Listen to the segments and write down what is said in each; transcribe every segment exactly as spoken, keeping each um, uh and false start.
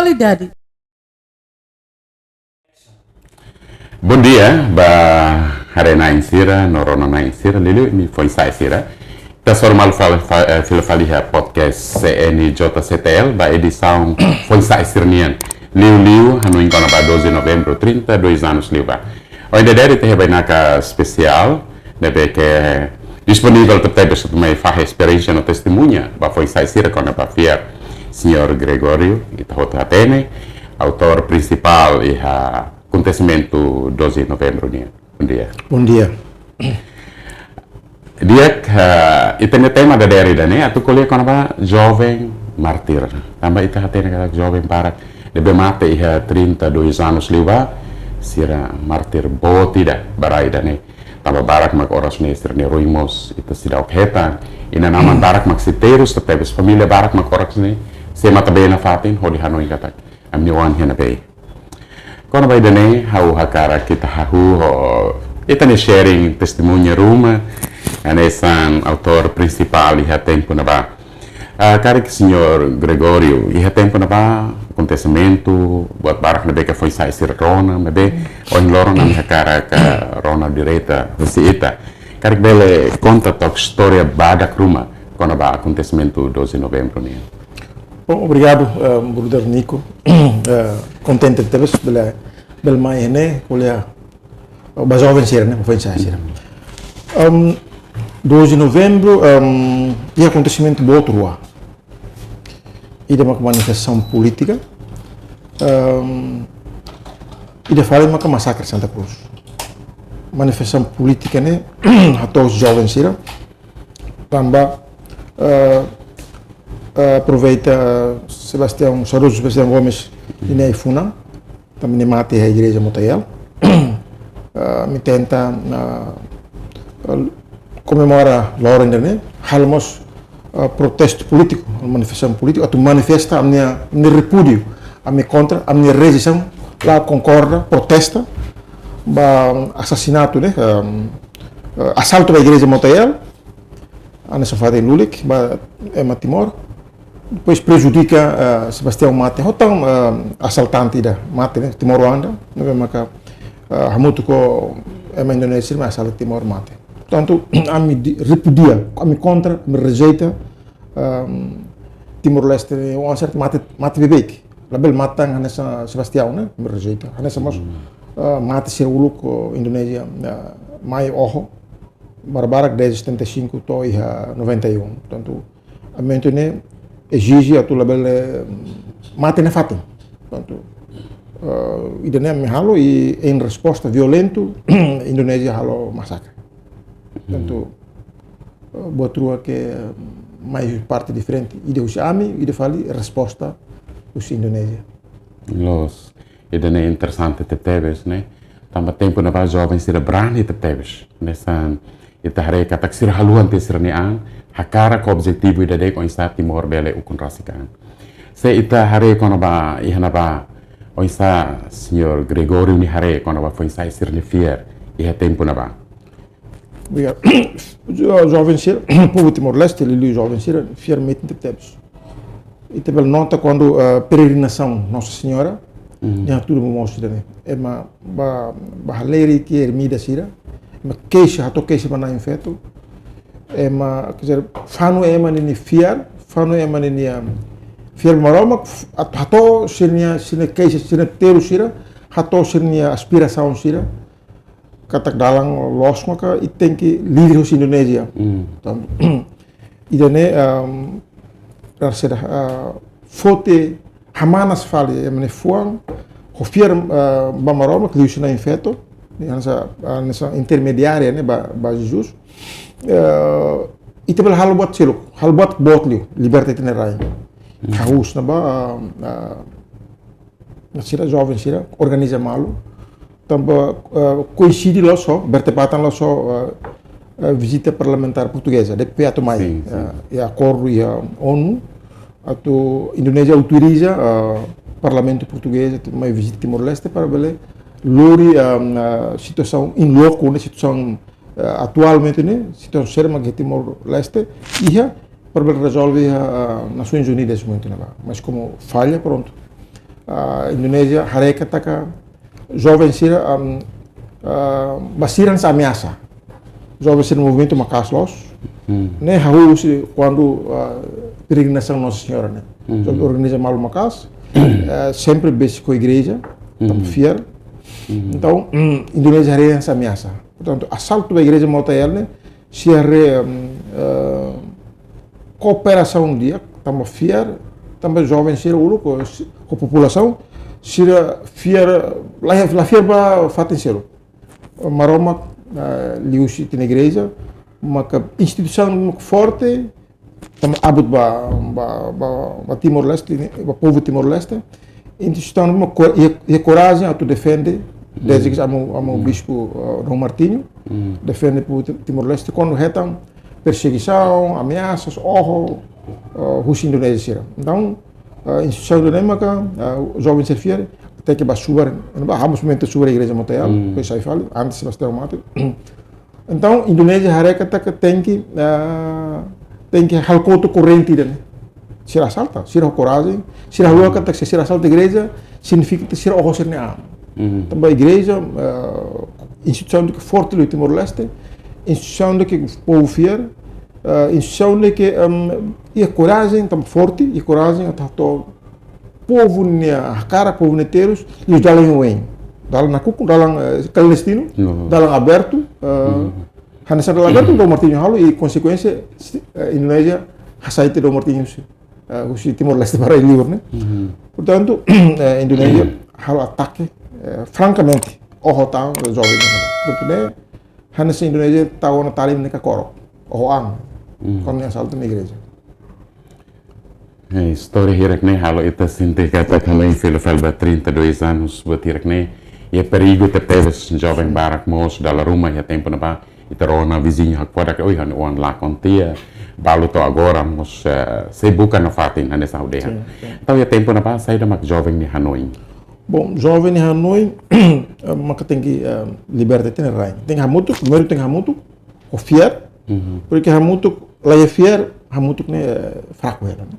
Atualidade. Bondia ba haree-na'in sira no rona-na'in sira, liuliu imi foin-sa'e sira. Ita sei hasoru malu fali, fa-, eh, fila fali iha podcast C N J C T L ba edisaun foin-sa'e sira nian. Liuliu hanoin kona-ba doze de novembro, trinta e dois anos liubá. Ohin dadeer ita iha bainaka espesiál, ne'ebé ke disponivel tebetebes atu mai fahe esperiénsia no testemuña ba foin-sa'e sira kona-ba fiar. Señór Gregório, ita hotu hatene, autór prinsipál iha akontesimentu doze de novembro nian. Bondia. Bondia. Di'ak, eh, ita-nia tema dadeer ida-ne'e atu ko'alia kona-ba joven mártir. Tanba ita hatene katak joven barak ne'ebé mate iha trinta e dois anos liubá, sira mártir boot ida ba rai ida-ne'e. Tanba barak mak oras ne'e sira-nia ruin mós ita seidauk hetan. Inan-aman barak mak sei terus tebetebes, família barak mak oras ne'e sei matan bee nafatin hodi hanoin katak ami-nia oan iha ne'ebé. Kona-ba ida-ne'e, ha'u hakarak ita hahú ho ita-nia sharing testemuña ruma, hanesan autór prinsipál iha tempu ne'ebá. Ah, karik Señór Gregório, iha tempu ne'ebá, akontesimentu, buat barak ne'ebé ke foin-sa'e sira rona, maibé ohin loron ami hakarak, ah, rona direta husi ita. Karik bele konta took istória badak ruma kona-ba akontesimentu doze de novembro nian. Bom, obrigadu, eh, brother Nico. Eh, kontente tebes bele, bele mai iha ne'e, ko'alia, eh, ba joven sira ne'e, ba foin-sa'e sira. Em, doze de novembro, em, iha akontesimentu boot rua. Ida maka manifestasaun polítika, em, ida fali maka masakre Santa Cruz. Manifestasaun polítika ne'e hato'o joven sira, tanba, eh, eh, aproveita Sebastião, saudozu Sebastião Gomes, nia ai-funan, tanba nia mate iha igreja Motael. Eh, ami tenta, eh, komemora loron ida-ne'e, halo mós, eh, protestu polítiku, manifestasaun polítiku, atu manifesta ami-nia, ami-nia repúdiu, ami kontra, ami rejeisaun, la konkorda, protesta ba asasinatu, ne'e, em, eh, asaltu ba igreja Motael, hanesan fatin lulik ba ema Timor. Depois prejudika, eh, Sebastião mate. Hotu tan, eh, asaltante ida mate, ne'e, timoroan ida, ne'ebé maka, eh, hamutuk ho ema Indonézia, mas asalta Timor mate. Portantu, ami di-, repudia, ami kontra, ami rejeita, ehm, Timor-Leste, oan sira mate, mate beibeik. Labele mate tan hanesan Sebastião, ne'e, ami rejeita. Hanesan mós, eh, mate sira uluk ho Indonézia, eh, mai oho. Barbarak desde setenta e cinco to'o iha noventa e um. Portantu, ami atu ne'e ezije atu labele, mm, mate nafatin. Portantu, eh, ida-ne'e ami halo i em resposta violentu, Indonézia halo masakre. Portantu, eh, buat rua ke, mm, mai parte diferente. Ida husi ami, ida fali resposta husi Indonézia. Loos. Ida-ne'e interesante tebetebes, ne'e? Tanba tempu ne'ebá joven sira brani tebetebes. Hanesan ita haree katak sira haluha tiha sira-nia an, hakarak ho objetivu ida de'it oinsá Timor bele ukun rasik an. Se ita haree kona-ba iha ne'ebá, oinsá Señór Gregório nia haree kona-ba foin-sa'e sira-nia fiar iha tempu ne'ebá. Obrigadu. Jo-, joven sira, povu Timor-Leste, liuliu joven sira, fiar metin tebetebes. Ita bele nota kuandu, eh, peregrinasaun Nossa Senhora, nia hatudu ba mosu ida-ne'e. Ema ba, ba halerik iha ermida sira, ema keixa, hato'o keixa ba Na'in Feto. Ema, quer dizer, fanu ema ninia fiar, fanu ema ninia, em, fiar ba Maromak, f-, at-, hato'o sira-nia, sira-nia keixa, sira-nia terus sira, hato'o sira-nia aspirasaun sira, katak dalan loos maka ita tenke livre husi Indonézia. Portantu, ida-ne'e, em, raseda, eh, foti hamanas fali ema nia fuan, ho fiar, eh, ba Maromak, liuhusi Na'in Feto, ne'e hanesan, hanesan intermediária, ne'e, ba, ba Jesus. Eh, ita bele halo buat seluk, halo buat boot liu, liberta ita-nia rain. Hahú ne'ebá, eh, eh, sira joven sira organiza malu. Tanba, eh, koinside loos ho, bertepatan loos ho, eh, eh, vizita parlamentár portugeza, D P atu mai. Sin, sin. Eh, iha akordu iha ONU, atu Indonézia autoriza, eh, Parlamentu Portugés atu mai vizita Timor-Leste para bele lori, eh, eh, situasaun in loco, ne'e, situasaun, eh, atualmente, ne'e, situasaun saida mak iha Timor-Leste iha, para bele rezolve iha, eh, Nasoins Unidas momentu ne'ebá. Mas komu falla, prontu. ah, Indonézia haree katak joven sira, am, ah, ba sira hanesan ameasa. Joven sira movimentu maka'as loos. Hmm. Ne'e hahú husi kuandu, ah, peregrinasaun Nossa Senhora ne'e. Hmm. Joven organiza malu maka'as, eh, sempre besik ho igreja, tanba, hmm, fiar. Hmm. Entaun, mm, Indonézia haree hanesan ameasa. Portantu, asaltu ba igreja Motael ne'e, sira haree, mm, eh, kooperasaun di'ak, tanba fiar, tanba joven sira uluk ho, ho populasaun, sira fiar, la, la fiar ba fatin seluk. Maromak, eh, liuhusi ita-nia igreja, maka instituisaun forte, tanba abut ba, ba, ba, ba Timor-Leste, ba povu Timor-Leste, instituisaun maka ko-, iha, iha korajen atu defende, hmm, desde ke amu, amu, hmm, bispu, eh, Dom Martinho, hmm, defende povu Ti-, Timor-Leste, kuandu hetan persegisaun, ameasas, oho, eh, husi Indonézia sira. Entaun, eh, instituisaun ne'e maka, eh, joven sira fiar, tenke ba subar, ba, ha'u mós momentu subar igreja Motael, hmm, depois sai fali, antes Sebastião Mate. Entaun, Indonézia haree katak tenke, eh, tenke halo kotuk korrente ida-ne'e. Sira asalta, sira ho korajen, sira haluha katak se sira asalta igreja, signifika katak sira oho sira-nia an. Mhm. Tanba igreja, eh, instituisaun ida ke forte iha Timor-Leste, instituisaun ida ke povu fiar, eh, instituisaun ida ke, em, iha korajen, tanba forte, iha korajen atu hato'o povu nia hakarak, povu nia terus, liu dalan oioin. Dalan nakukun, dalan, eh, klandestinu, no, dalan abertu, eh, mhm, hanesan dalan abertu, Dom Martinho halo, i konsekuénsia, si-, eh, Indonézia hasai tiha Dom Martinho husi, eh, husi Timor-Leste ba rai-liur ne'e. Mhm. Portantu, eh, Indonézia halo atake, eh, frankamente, oho tan joven ne'e. Portantu, ne'e, hanesan Indonézia tau ona tali ne'e kakorok, oho an, mhm, kuandu asaltu nia igreja. Eh, istória hirak-ne'e halo ita sente katak hanoin fila fali ba trinta e dois anos buat hirak-ne'e. Iha perigu tebetebes, joven barak mós dala ruma iha tempu ne'ebá. Ita rona viziñu hakfodak, oi, ha'u-nia oan lakon tiha, balu to'o agora mós, eh, sei buka nafatin, hanesan ha'u dehan. Sin, sin. Entaun iha tempu ne'ebá, saida mak joven nia hanoin? Bom, joven nia hanoin, eh, maka tenke, eh, liberta ita-nia rai. Tenke hamutuk, primeiru tenke hamutuk, ho fiar, mhm, porke hamutuk, la iha fiar, hamutuk ne'e, eh, fraku hela, ne'e?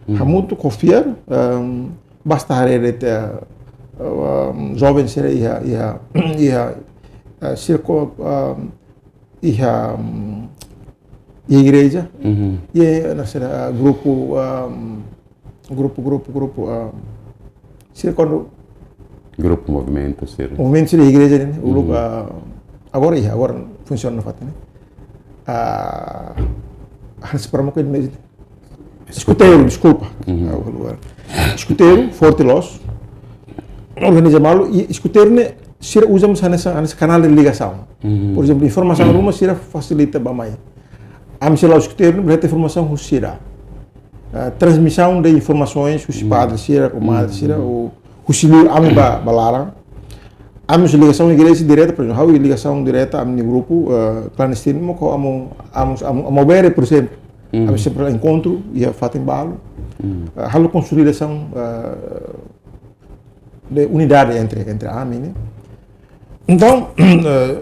Mhm. Hamutuk ho fiar, ehm, basta haree de'it, eh, ehm, joven sira iha, iha, iha, eh, sirku, ehm, iha, ehm, iha igreja, mhm, iha, eh, hanesan, eh, grupu, ehm, grupu, grupu, grupu, ah, sira kuandu grupu movimentu sira. Movimentu sira igreja ne'e, uluk, mhm, ah, agora iha, agora funsiona nafatin ne'e. Ah, hanesan para uma coisa mesmo. Eskuteiru, deskulpa. Mhm. Ah, agora. Eskuteiru, forte loos. Organiza malu, i eskuteiru ne'e, sira uza mós hanesan, hanesan kanál de ligasaun. Mhm. Por ezemplu, informasaun ruma sira fasilita ba mai. Ami sei la'o eskuteiru ne'e, bele hetan informasaun husi sira. Eh, transmisaun de informasoens husi, mm, padre sira, komadre sira, mm, ou husi liur ami ba, ba laran. Ami husi ligasaun igreja direta, por ezemplu, ha'u ligasaun direta ami-nia grupu, eh, klandestinu, mós ho amu, amu, amu, amu bere, por ezemplu. Mm. Ami sempre enkontru, iha fatin balu. Mm. Eh, halo konsolidasaun, eh, de unidade entre, entre ami, ne'e? Entaun, eh,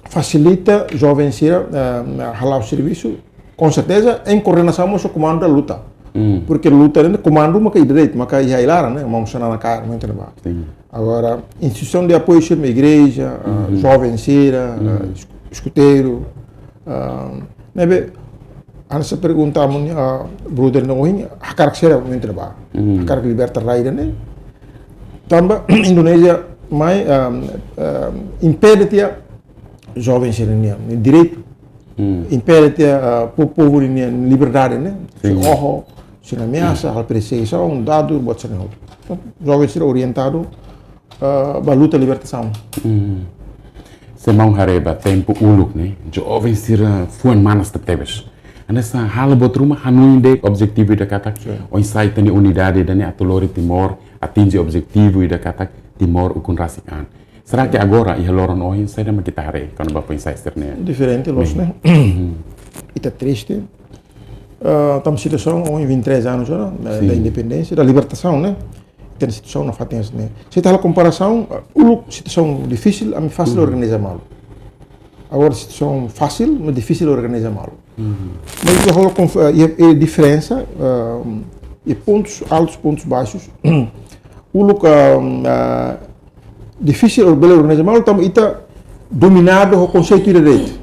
fasilita joven sira, eh, hala'o servisu, com certeza, em coordenação mós ho komandu da luta. Mm. Porke luta ne'e komandu maka ida de'it, maka iha ai-laran, ne'e, mós sana na cara, muito ne'ebá. Sin. Agora, instituisaun de apoiu sira, igreja, eh, uhum, joven sira, eh, uhum, es-, eskuteiru, eh, ne'ebé, hanesan pergunta ami-nia, ah, brother ne'e ohin, hakarak sira muito ne'ebá. Uhum. Hakarak liberta rai ida-ne'e. Tanba Indonézia mai, ah, ah, impede tiha joven sira-nia, nia direitu. Hmm. Impede tiha, ah, po-, povu nia liberdade, ne'e? Sin. Oho, sin ameasa, hmm, halo persegisaun, dadu, buat sira-ne'e hotu. Entaun, joven sira orientadu, ah, ba luta libertasaun. Hmm. Se maun haree ba tempu uluk ne'e, joven sira fuan manas tebetebes. Hanesan halo buat ruma hanoin de'it objetivu ida katak, sin, oinsá ita-nia unidade ida-ne'e atu lori Timor, atinje objetivu ida katak Timor ukun rasik an. Será que, sin, agora, iha loron ohin, saida mak ita haree, kona-ba foin-sa'e sira-ne'e? Diferente loos, ne'e? Ne'e. Uhum. Ita triste. Ah, tanba situasaun ohin vinte e três anos, ora, da, sin, da independénsia, da libertasaun, ne'e? Ita-nia situasaun nafatin hanesan ne'e. Se ita halo komparasaun, ah, uluk situasaun difisil, ami fasil, uhum, organiza malu. Agora situasaun fasil, mas difisil organiza malu. Uhum. Mas ita halo konf-, ah, iha, iha diferensa, ah, iha pontus altus, pontus baixus. uluk, ah, ah, difisil bele organiza malu tanba ita dominadu ho konseitu ida de'it.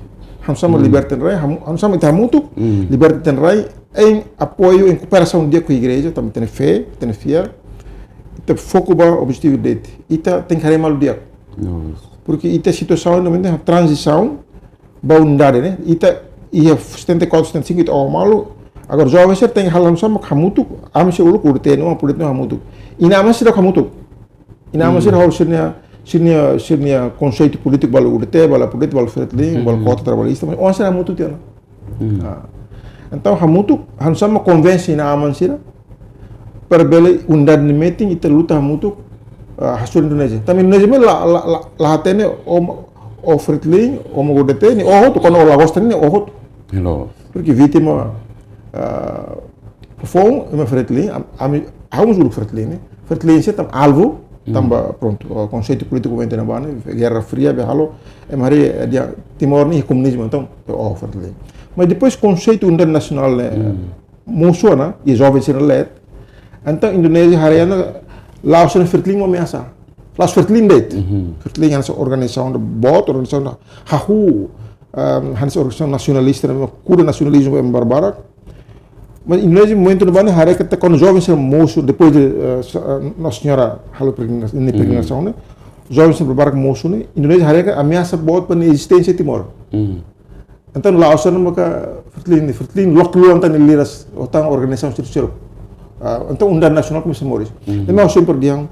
Hanesan, mm, liberta ita-nia rai, ham-, hanesan ita hamutuk, mm, liberta ita-nia rai, em apoiu, em kooperasaun di'ak ho igreja, tanba ita-nia fé, ita-nia fiar, ita foku ba objetivu de'it. Ita tenke haree malu di'ak. Loos. Porque ita situasaun, no momento, tranzisaun, ba unidade, ne'e? Ita iha setenta e quatro, setenta e cinco, ita oho malu. Agora, joven sira tenke halo hanesan mak hamutuk, ami sira uluk U D T ne'e, U D T ne'e hamutuk. Inan-aman sira hamutuk. Inan-aman sira, hmm, halo sira-nia, sira-nia, sira-nia konseitu polítiku balu U D T, balu polítiku, balu Fretilin, balu, hmm, kota trabalhista, mas oan sira hamutuk tiha ona. Hmm. Ah. Entaun, hamutuk, hanesan mak konvense inan-aman sira, para bele unidade ne'e metin, ita luta hamutuk, ah, hasoru Indonézia. Tanba Indonézia mós la, la, la, la hatene o, o Fretilin, o mak U D T, ne'e oho hotu, kuandu o la gosta ne'e oho hotu. Hello. Porque vítima, ah, foun, ema Fretilin, am-, ami, ha'u mós uluk Fretilin, ne'e? Fretilin sira tanba alvu, hmm, tanba, prontu, o konseitu polítiku momentu ne'ebá ne'e, Guerra Fria, be halo, ema haree, eh, dehan Timor ne'e komunizmu, entaun, o Fretilin. Mas depois konseitu unidade nasionál ne'e, hmm, mosu ona, i joven sira leet. Entaun Indonézia haree ona, la'ós ona Fretilin mak ameasa. La'ós Fretilin de'it. Mhm. Fretilin hanesan organizasaun boot, organizasaun hahú, ehm, hanesan organizasaun nasionalista, ne'e, kuda nasionalizmu ema barbarak. Mas Indonézia momentu ne'ebá ne'e haree katak kuandu joven sira mosu, depois de, eh, sa-, eh, Nossa Senhora halo peregrina-, ne'e, mhm, peregrinasaun ne'e, joven sira barbarak mosu ne'e, Indonézia haree katak ameasa boot ba nia ezisténsia Timor. Mhm. Entaun, la'ós ona maka Fretilin, Fretilin loke liu tan nia lideransa, ou tan organizasaun sira seluk. Ah, entaun, unidade nasionál komesa moris. Mhm. Ne'e mak ha'u sempre dehan,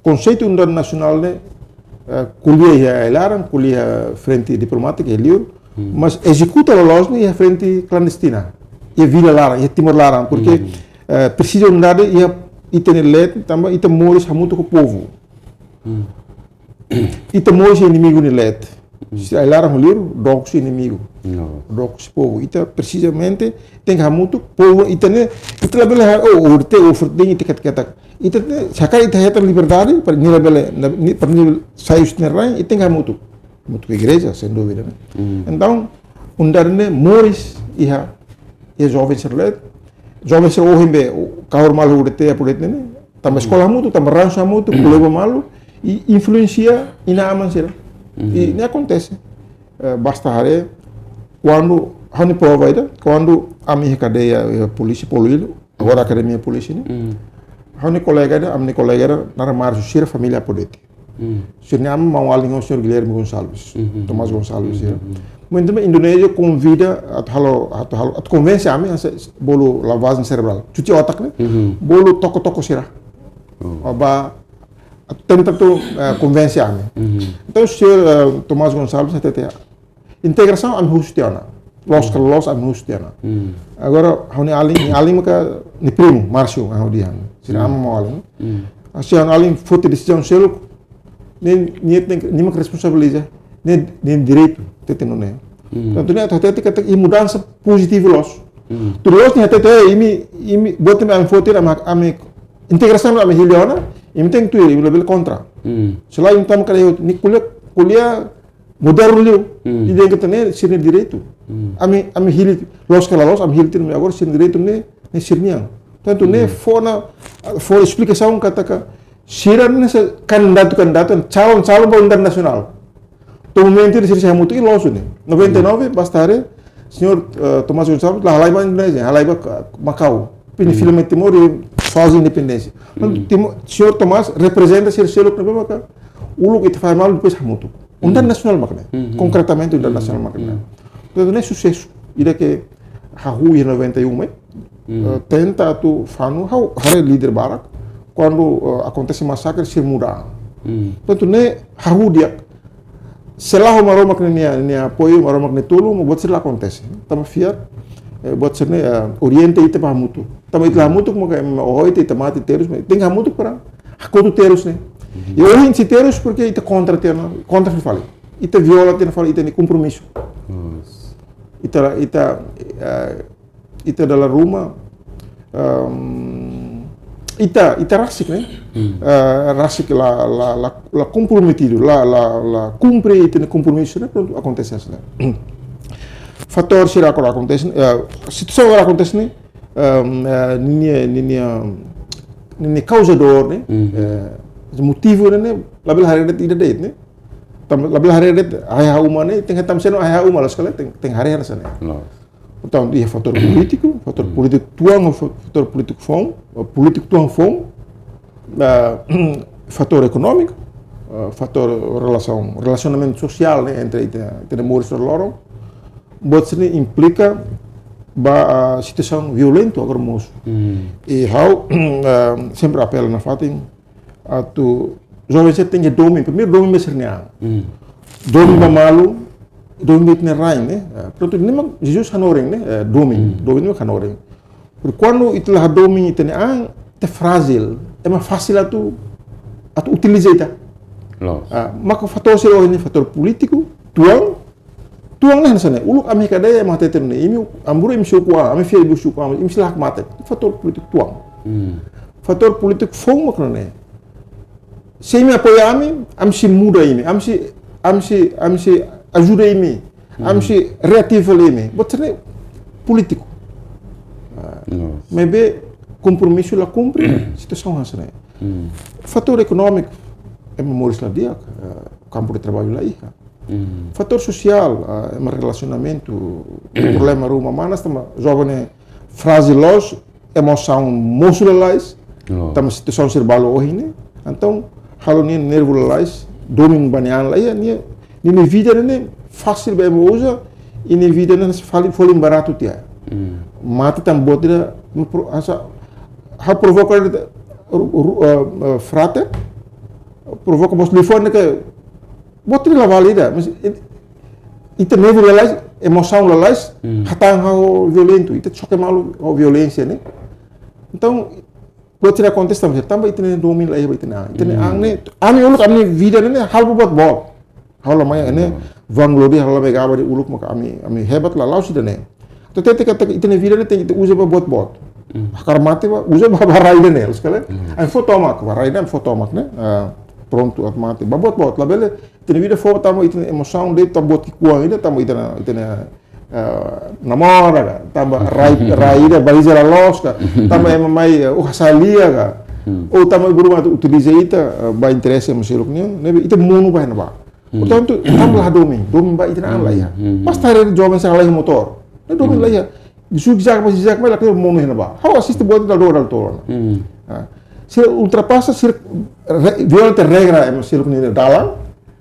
konseitu unidade nasionál ne'e, ah, ko'alia iha ai-laran, ko'alia iha frente diplomátika, iha liur, mhm, mas ezekuta loloos ne'e iha frente klandestina, iha vila laran, iha Timor laran, porque, mhm, eh, presiza unidade iha ita-nia leet, tanba ita moris hamutuk ho povu. Mhm. Ita moris inimigu nia leet. Sira ai-laran ho liur, dook husi inimigu. No. Dook husi povu. Ita precisamente tenke hamutuk, povu ita ne'e, ita labele ha, oh, U D T, oh, Fretilin, ita ketak-ketak. Ita ne'e, se karik ita hetan liberdade, para nia labele, na, ni, para nia sai husi nia rai, ita tenke hamutuk. Hamutuk ho igreja, sem dúvida, ne'e? Hmm. Entaun, unidade ne'e moris iha, iha joven sira leet, joven sira ohin be, o, kahur malu U D T, U D T ne'e, tanba, hmm, eskola hamutuk, tanba ransu hamutuk, hmm, ko'alia malu, i influensia inan-aman sira. Mhm. I ne'e akontese. Eh, basta haree, kuandu, ha'u-nia prova ida, kuandu ami iha kadeia, eh, polísia Poluílu, agora akademia polísia ne'e. Mhm. Ha'u-nia kolega ida, ami-nia kolega ida, naran Márcio, sira família Podete. Mhm. Sira-nia aman maun-alin ho señór Guilherme Gonçalves, mhm, Tomás Gonçalves, mhm, sira. Mhm. Momentu ne'ebá Indonézia konvida atu halo, atu halo, atu konvense ami, hanesan bolu lavagem cerebral. Cuci otak ne'e, mhm, bolu tokoh-tokoh sira. Oh. Ba, atu tenta atu, eh, konvense ami. Mhm. Entaun, señór, eh, Tomás Gonçalves hatete, integrasaun ami husu tiha ona. Loos ka la loos ami husu tiha ona. Mhm. Agora, ha'u-nia alin, nia alin maka nia primu, Márcio, ha'u dehan. Sira, mhm, aman maun-alin. Mhm. Hanesan ha'u-nia alin foti desizaun seluk, nia, nia tenke, nia maka responsabiliza, nia, nia direitu, hatete nune'e. Mhm. Entaun, nia hatete katak iha mudansa pozitivu loos. Mhm. Tuir loos nia hatete, eh, imi, imi, buat imi ami foti, ami, ami, integrasaun ami hili ona, imi tenke tuir, imi labele kontra. Mhm. Selae imi tama kada iha, nia ko'alia, ko'alia modernu liu. Hmm. Ida-ne'e katak ne'e sira-nia direitu. Hmm. Ami, ami hili, loos ka la loos, ami hili tiha ona, agora sira-nia direitu ne'e, ne'e sira-nian. Tantu ne'e, hmm, fó ona, fó esplikasaun katak sira ne'e hanesan kandidatu, kandidatu, calon, calon ba unidade nasionál. To'o momentu ida sira sei hamutuk i loos ne'e. Noventa e nove, hmm, basta haree, señór, eh, Tomás Gonçalves la halai ba Indonézia, halai ba ka-, Makau. Pini, hmm, fila mai Timor i fase independénsia. Hmm. Timo-, señór Tomás reprezenta sira seluk ne'ebé maka uluk ita fahe malu, depois hamutuk. Unidade, hmm, nasionál mak ne'e. Hmm, hmm. Konkretamente, unidade, hmm, nasionál mak ne'e. Hmm. Entaun, ne'e susesu. Ida ke hahú iha noventa e um, eh, hmm, eh, tenta atu fanu, ha'u haree líder barak, kuandu, eh, akontese masakre, sira muda. Hmm. Entaun, ne'e hahú di'ak. Selae Maromak nia, nia apoiu, Maromak nia tulun, buat sira la akontese. Tanba fiar, eh, buat sira-ne'e, eh, orienta ita ba hamutuk. Tanba ita la hamutuk, maka ema oho ita, ita mate terus, mas tenke hamutuk para hakotu terus ne'e. Mhm. I ohin sei terus, porque ita kontra tiha ona, kontra fali. Ita viola tiha ona fali ita-nia kompromisu. Hmm. Ita, ita, eh, ita dala ruma, ehm, ita, ita rasik, ne'e? Hmm. Eh, rasik la, la, la, la komprometidu, la, la, la kumpre ita-nia kompromisu, ne'e? Prontu, akontese hanesan ne'e. Fatór sira agora akontese, eh, situasaun agora akontese ne'e, ehm, eh, ninia, ninia, ne'e, ne'e kauzadór ne'e, eh, motivu ne'e, ne'e labele haree de'it ida de'it ne'e. Tanba labele haree de'it hahán uma ne'e, tenke hatama sé mak hahán uma, loos ka lae, tenke, tenke haree hanesan ne'e. Loos. Portantu, iha fatór polítiku, fatór polítiku tuan, fa-, fatór polítiku foun, polítiku tuan foun, ah, fatór ekonómiku, ah, fatór relasaun, relasionamentu sosiál, ne'e, entre ita, ita-nia moris loron. Buat sira-ne'e implika ba, ah, situasaun violentu agora mosu. I ha'u, ah, sempre apela nafatin, atu joven sira tenke domin, primeiru domin ba sira-nia an. Domin ba malu, domin ba ita-nia rain, ne'e? Ah, prontu, ne'e mak Jesus hanorin, ne'e? Eh, domin, domin mak hanorin. Porke kuandu ita la hadomin ita-nia an, ita frájil, ema fasil atu, atu utiliza ita. Loos. Ah, maka fatór sira ohin ne'e fatór polítiku, tuan, tuan ne'e hanesan ne'e. Uluk ami iha kadeia ema hatete ne'e, imi, ambrú imi sei ukun an, ami fiar imi sei ukun an, imi sei la hakmatek. Fatór polítiku tuan. Fatór polítiku foun mak ne'e. Se imi apoia ami, ami sei muda imi, ami sei, ami sei, ami sei ajuda imi, ami sei reativa imi. Buat sira-ne'e polítiku. Ah, maibé kompromisu la kumpre, situasaun hanesan ne'e. Fatór ekonómiku, ema moris la di'ak, eh, kampu de traballu la iha. Fatór sosiál, ah, ema relasionamentu, problema ruma manas, tanba joven ne'e frájil loos, emosaun mosu lalais, tanba situasaun sira balu ohin ne'e. Entaun, halo nia nervu lalais, domin ba nia an la iha, nia, nia, nia vida ne'e fasil ba ema uza, i nia vida ne'e fali, folin baratu tiha. Mate tanba buat ida, pro-, asa, ha'u provoka, ru-, ru-, eh, eh, frater, provoka mós liafuan ne'e ke buat ne'e la válida, mas it-, ita nervu lalais, emosaun lalais, hatán ha'u violentu, ita xoke malu ho violénsia ne'e. Entaun, buat sira akontese tanba, tanba ita-nia domin la iha ba ita-nia an. Ita-nia an ne'e, ami uluk ami-nia vida ne'e, ne'e halo buat boot. Halo mai ne'e, vanglória, halo mai gaba dehan uluk maka ami, ami hebat, la, la'ós ida-ne'e. Atu hatete katak ita-nia vida ne'e tenke ita uza ba buat boot. Hakarak mate ba, uza ba, ba rai ida-ne'e, loos ka lae? Ami fó tomak, ba rai ida ami fó tomak ne'e. Ah, prontu atu mate. Ba buat boot, labele ita-nia vida fó tanba ita-nia emosaun de'it, tanba buat ki'ikoan ida, tanba ita-nia, ita-nia, ah, namora ka, tanba rai, rai ida baliza la loos ka, tanba ema mai, eh, uh, hasalia ka. Ou tanba buat ruma atu utiliza ita, eh, ba interese ema seluk nian, ne'ebé ita monu ba iha ne'ebá. Portantu, tanba la hadomin, domin ba ita-nia an la iha. Basta haree joven sira halai motór. Ne'e domin la iha. Zigzag ba zigzag, mas la kira monu iha ne'ebá. Ha'u asiste buat ida dua kali tolu. Ah. Sira ultrapasa, sira re-, viola tiha regra ema seluk nia dalan.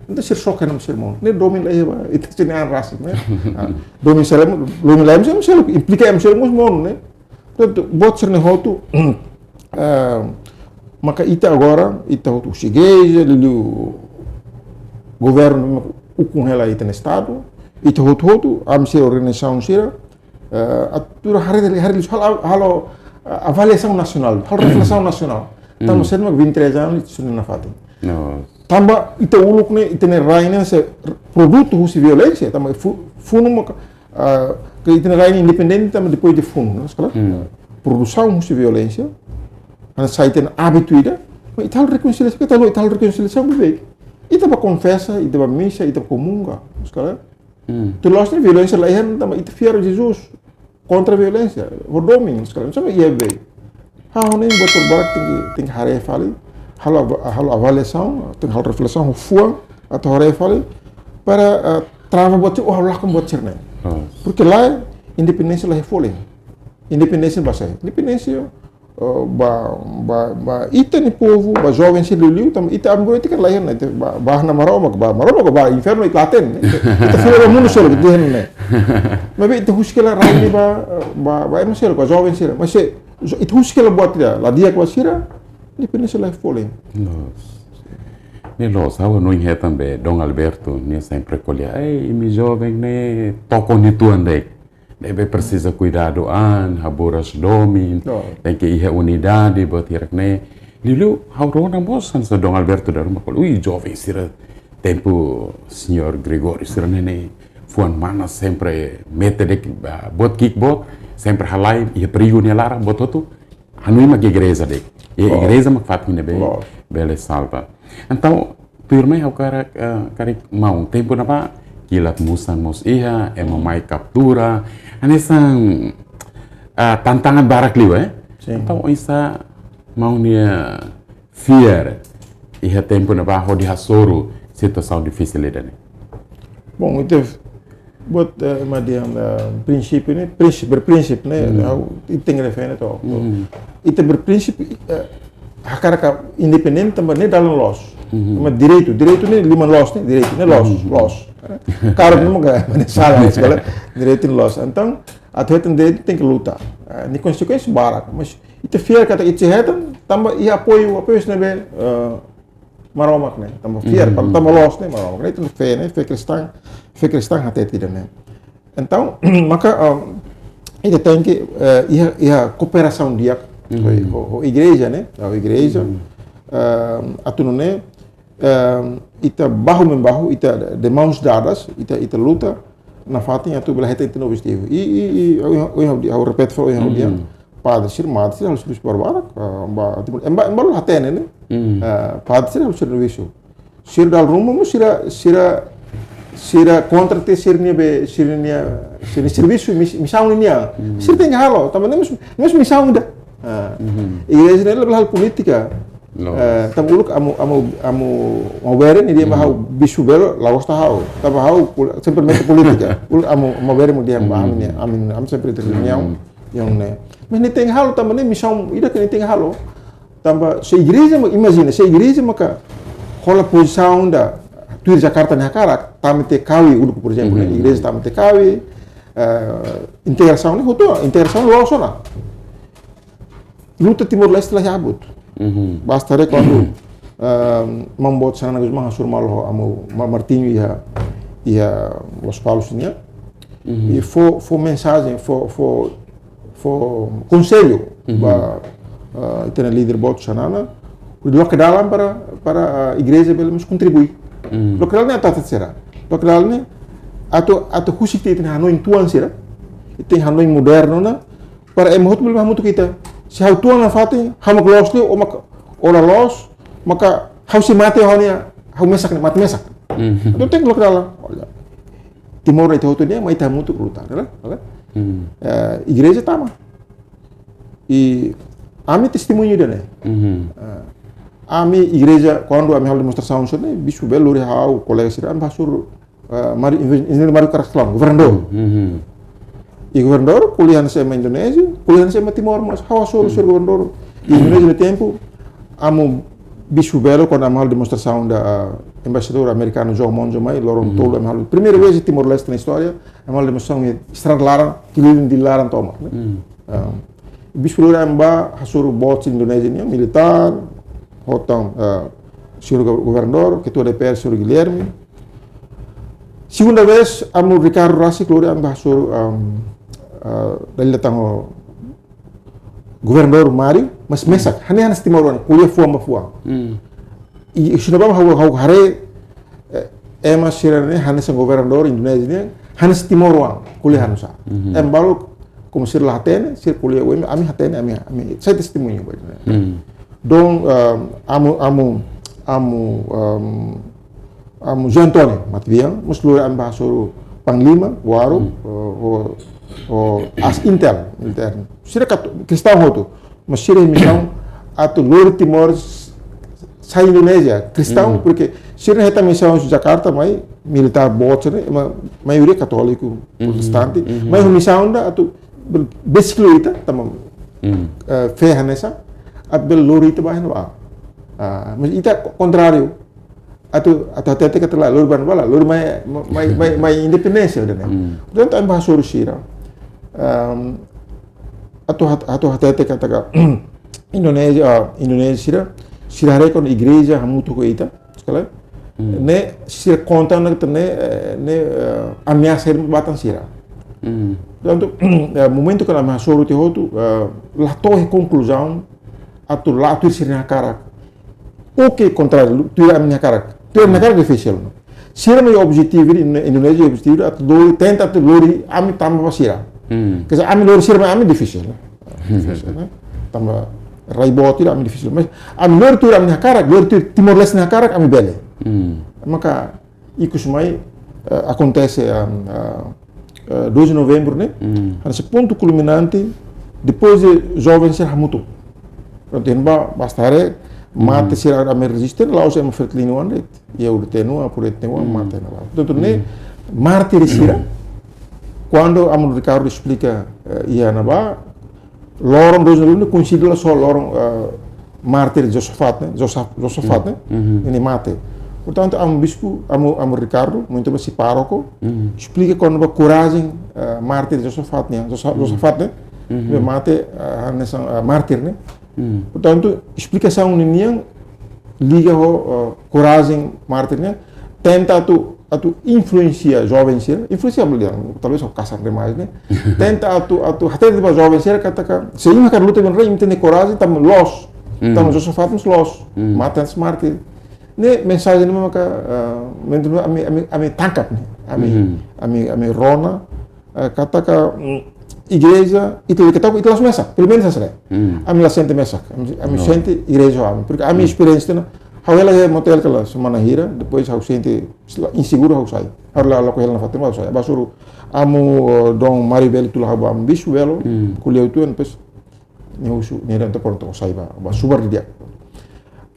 Entaun sira xoke ema seluk monu. Ne'e domin la iha ba ita-nia an rasik, ne'e? Ah. Domin sira, domin la iha ema seluk, implika ema seluk mós monu, ne'e? Portantu, buat sira-ne'e hotu, eh, maka ita agora, ita hotu husi igreja, liuliu governu mak ukun hela ita-nia estadu, ita hotu-hotu, ami sira organizasaun sira, eh, atu haree, haree, halo, halo, eh, avaliasaun nasionál, halo reflesaun nasionál. Tanba sé mak vinte e três anos, ita sunu nafatin. Tanba ita uluk ne'e, ita-nia rain ne'e sei produtu husi violénsia, tanba fu-, funu maka, ah, ke ita-nia rain independente tanba depois de funu, ne'e, loos ka lae? Produsaun husi violénsia, hanesan ita-nia ábitu ida, mas ita halo rekonsiliasaun, ita halo, ita halo rekonsiliasaun beibeik. Ita ba konfesa, ita ba misa, ita ba komunga, loos ka lae? Tuir la'ós ne'e violénsia la iha, tanba ita fiar Jesus. Kontra violénsia, ho domin, loos ka lae? Sama iha beibeik. Ha'u hanoin buat barak tenke, tenke haree fali, halo ava-, halo avaliasaun, tenke halo reflesaun, ho fuan, atu haree fali, para, eh, trava buat sira, oh, lakon buat sira-ne'e. Porke lae, independénsia la iha folin. Independénsia ba sé? Independénsia, eh, ba, ba, ba ita-nia povu, ba joven sira liuliu, tanba ita agora ita kan la iha, ne'e, ita ba, ba iha Maromak, ba Maromak, ba infernu ita la hatene, ne'e? Ita fila ba mundu seluk, ita iha ne'e. Maibé ita husik hela rai ne'e ba, ba, ba ema seluk, ba joven sira. Mas se, se ita husik hela buat ida la di'ak ba sira, independénsia la iha folin. Loos. Ne'e loos, ha'u hanoin hetan be Dom Alberto, nia sempre ko'alia, ei, imi joven ne'e, tokon uitoan de'it. Ne'ebé presiza kuidadu an, haburas domin, tenke iha unidade, buat hirak-ne'e. Liuliu, ha'u rona mós hanesan Dom Alberto dala ruma ko'alia, ui, joven sira tempu señór Gregório sira-ne'e ne'e, fuan manas sempre mete de'it, ah, buat ki'ik boot, sempre halai, iha perigu nia laran, buat hotu, hanoin mak igreja de'it. Iha igreja mak fatin ne'ebé bele salva. Entaun, tuirmai ha'u hakarak, eh, karik maun, tempu ne'ebá, kilat musan mós iha, ema mai kaptura, hanesan, eh, tantangan barak liu, eh? Entaun, oinsá Maun nia fiar iha tempu ne'ebá hodi hasoru situasaun difisil ida-ne'e? Bom, ita buat, eh, ema dehan, eh, prinsípiu ne'e, prinsip, berprinsip ne'e, ha'u, ita tenke defende to'o. Ita berprinsip, eh, hakarak independente tanba ne'e dalan loos. Tanba direitu, direitu ne'e liman loos ne'e, direitu ne'e loos, loos. Karik memang ka, mana salah, sekali, direitu ne'e loos. Entaun, atu hetan direitu tenke luta. Eh, nia konsekuénsia barak, mas ita fiar katak ita hetan, tanba iha apoiu, apoiu sira ne'ebé, eh, Maromak ne'e, tanba fiar, tanba loos ne'e Maromak ne'e, ita fé ne'e, fé kristaun, fé kristaun hatete ida-ne'e. Entaun, maka, um, ita tenke, eh, iha, iha kooperasaun di'ak ho, ho, ho igreja ne'e, ho igreja, eh, atu nune'e, eh, ita bahu membahu, ita de mãos dadas, ita, ita luta nafatin atu bele hetan ita-nia objetivu. I, i, i, ha'u, ha'u, ha'u, ha'u repete fali, ha'u dehan, padre sira, madre sira halo servisu barbarak, ah, ba, ema, ema, ema la hatene ne'e. Ah, padre sira halo servisu. Sira dala ruma mós sira, sira, sira kontra tiha sira-nia be, sira-nia, sira-nia servisu, mis-, misaun nian. Sira tenke halo, tanba ne'e mós, mós misaun ida. Ah. Igreja ne'e labele halo polítika. Loos. Eh, tanba uluk Amu, Amu, Amu Maubere nia dehan ba ha'u bispu belo, la gosta ha'u. Tanba ha'u pol-, sempre mete polítika. Uluk Amu, Amu Maubere mós dehan ba ami ne'e, ami, ami sempre iha reuniaun, yang ne'e. Mas nia tenke halo, tanba ne'e misaun ida ke nia tenke halo. Tanba se igreja, ma-, imajina, se igreja maka hola pozisaun ida tuir Jakarta nia hakarak, tama tiha Kawi, uluk, por ezemplu, ne'e, igreja tama tiha Kawi, eh, integrasaun ne'e hotu, integrasaun loos ona. Luta Timor-Leste la iha abut. Basta haree kuandu, ehm, maun boot Xanana Gusmão hasoru malu ho Amu Ma-, Martinho iha, iha Lospalos nian. I fó, fó mensajen, fó, fó, fó konsellu ba, eh, ita-nia líder boot Xanana, hodi loke dalan para, para, eh, igreja bele mós kontribui. Loke dalan ne'e atu, atu saida? Loke dalan ne'e atu, atu husik tiha ita-nia hanoin tuan sira, ita-nia hanoin modernu ona, para ema hotu bele hamutuk ita. Se ha'u tuan nafatin, ha'u mak loos liu, ó mak, ó la loos, maka ha'u sei mate ho nia, ha'u mesak ne'e, mate mesak. Entaun tenke loke dalan. Olha. Timor ita hotu nian, mai ita hamutuk luta, ne'e? Eh, igreja tama. I ami testemuñu ida-ne'e. Eh, ami igreja, kuandu ami halo demonstrasaun sira-ne'e, bispu belo lori ha'u, kolega sira, ami bá hasoru, eh, Mário, enjeñeiru Mário Carrascalão, governadór. I governadór ko'alia hanesan ema Indonézia, ko'alia hanesan ema Timor, mas ha'u hasoru señór governadór. I Indonézia nia tempu, Amu bispu belo, kuandu ami halo demonstrasaun ida, eh, embaixadór amerikanu João Monjo mai, loron tolu ami halo. Primeira vez iha Timor-Leste nia istória, ami halo demonstrasaun iha estrada laran, keliling Dili laran tomak, ne'e? Ah, bispu lori ami bá hasoru boot Indonézia nian, militár, hotu, eh, señór go-, governadór, ketua D P R, señór Guilherme. Segunda vez, Amu Ricardo rasik lori ami bá hasoru, ehm, eh, Dalila Tango, governadór Mário, mas mesak, hanesan, hanesan timoroan, ko'alia fuan ba fuan. I, i sira bá ha'u, ha'u haree, eh, ema sira-ne'e hanesan governadór Indonézia nian, hanesan timoroan, ko'alia hanesan. Ema balu, komu sira la hatene, sira ko'alia, ami hatene, ami, ami, sai testemuñu ba ne'e. Entaun, ehm, Amu, Amu, Amu, ehm, Amu José António Matebian, mós lori ami bá hasoru Panglima, Waru, eh, ho, ho AS-INTEL, militár. Sira kat-, kristaun hotu, mas sira misaun atu lori Timor s-, sai Indonézia, kristaun, porke sira hetan misaun husi Jakarta, mai militár boot sira, ma-, maioria katóliku, protestante, mai ho misaun ida atu be-, besik liu ita, tanba, eh, fé hanesan, atu bele lori ita ba iha ne'ebá. Ah, mas ita ko-, kontráriu. Atu, atu hatete katak la, lori ba ne'ebá la, lori mai, mai, mai, mai independénsia ida-ne'e. Portantu, ami bá hasoru sira. Ehm, atu hat-, atu hatete katak Indonézia, ah, Indonézia sira, sira haree kuandu igreja hamutuk ho ita, sekali. Ne'e sira konta ona katak ne'e, eh, ne'e, eh, ameasa ida ba tan sira. Portantu, eh, momentu ke ami hasoru tiha hotu, eh, la to'o iha konkluzaun, atu la'o tuir sira-nia hakarak. Oke, kontráriu, tuir ami-nia hakarak. Tuir ami-nia hakarak difisil. Sira-nia objetivu, Indo-, Indonézia objetivu atu lori, tenta atu lori ami tama ba sira. Katak ami lori sira, ami difisil, ne'e? Difisil, ne'e? Tanba rai boot ida ami difisil. Mas ami lori tuir ami-nia hakarak, lori tuir Timor-Leste nia hakarak, ami bele. Maka, ikus mai, eh, akontese, ah, ah, eh, doze de novembro, ne'e? Hanesan pontu kulminante, depois de joven sira hamutuk. Prontu, iha ne'ebá basta haree mate sira ami rejista, la'ós ema Fretilin oan de'it. Iha U D T nian, Apure nian, mate ne'ebá. Portantu ne'e mártir sira, kuandu Amu Ricardo esplika, eh, iha ne'ebá, loron doze de novembro koñesidu la só loron, eh, mártir Josafat, ne'e? Josaf-, Josafat, ne'e? Ne'e mate. Portantu, Amu Bispu, Amu, Amu Ricardo, muito bem, sei pároku, esplika kona-ba korajen, eh, mártir Josafat, ne'e? Josa-, Josafat, ne'e? Be mate, eh, hanesan, eh, mártir, ne'e? Portantu, esplikasaun ninian liga ho, eh, korajen mártir nian, tenta atu, atu influensia joven sira, influensia beliau, talvez ho kasar demais, ne'e? Tenta atu, atu hatete ba joven sira katak, se imi hakarak luta ba rei, imi tenke korajen, tanba loos, tanba Josafat mós loos, mate hanesan mártir. Ne'e mensajen ne'e maka, eh, menurut ami, ami, ami tangkap, ne'e? Ami, ami, ami rona, eh, katak, mm, igreja, ita, ita, ita la mesak, pelumenus hanesan ne'e. Ami la sente mesak, ami, ami sente igreja ami. Porke ami esperiénsia ne'e, ha'u hela iha motél kala semana hira, depois ha'u sente inseguru ha'u sai. Ha'u la, la ko hela na fatin ha'u sai. Bá suru Amu, eh, Dom Mário Belo tula ha'u ba Amu Bispu Belo, ko'alia uitoan, depois nia husu, nia dehan prontu, sai bá, bá subar didi'ak.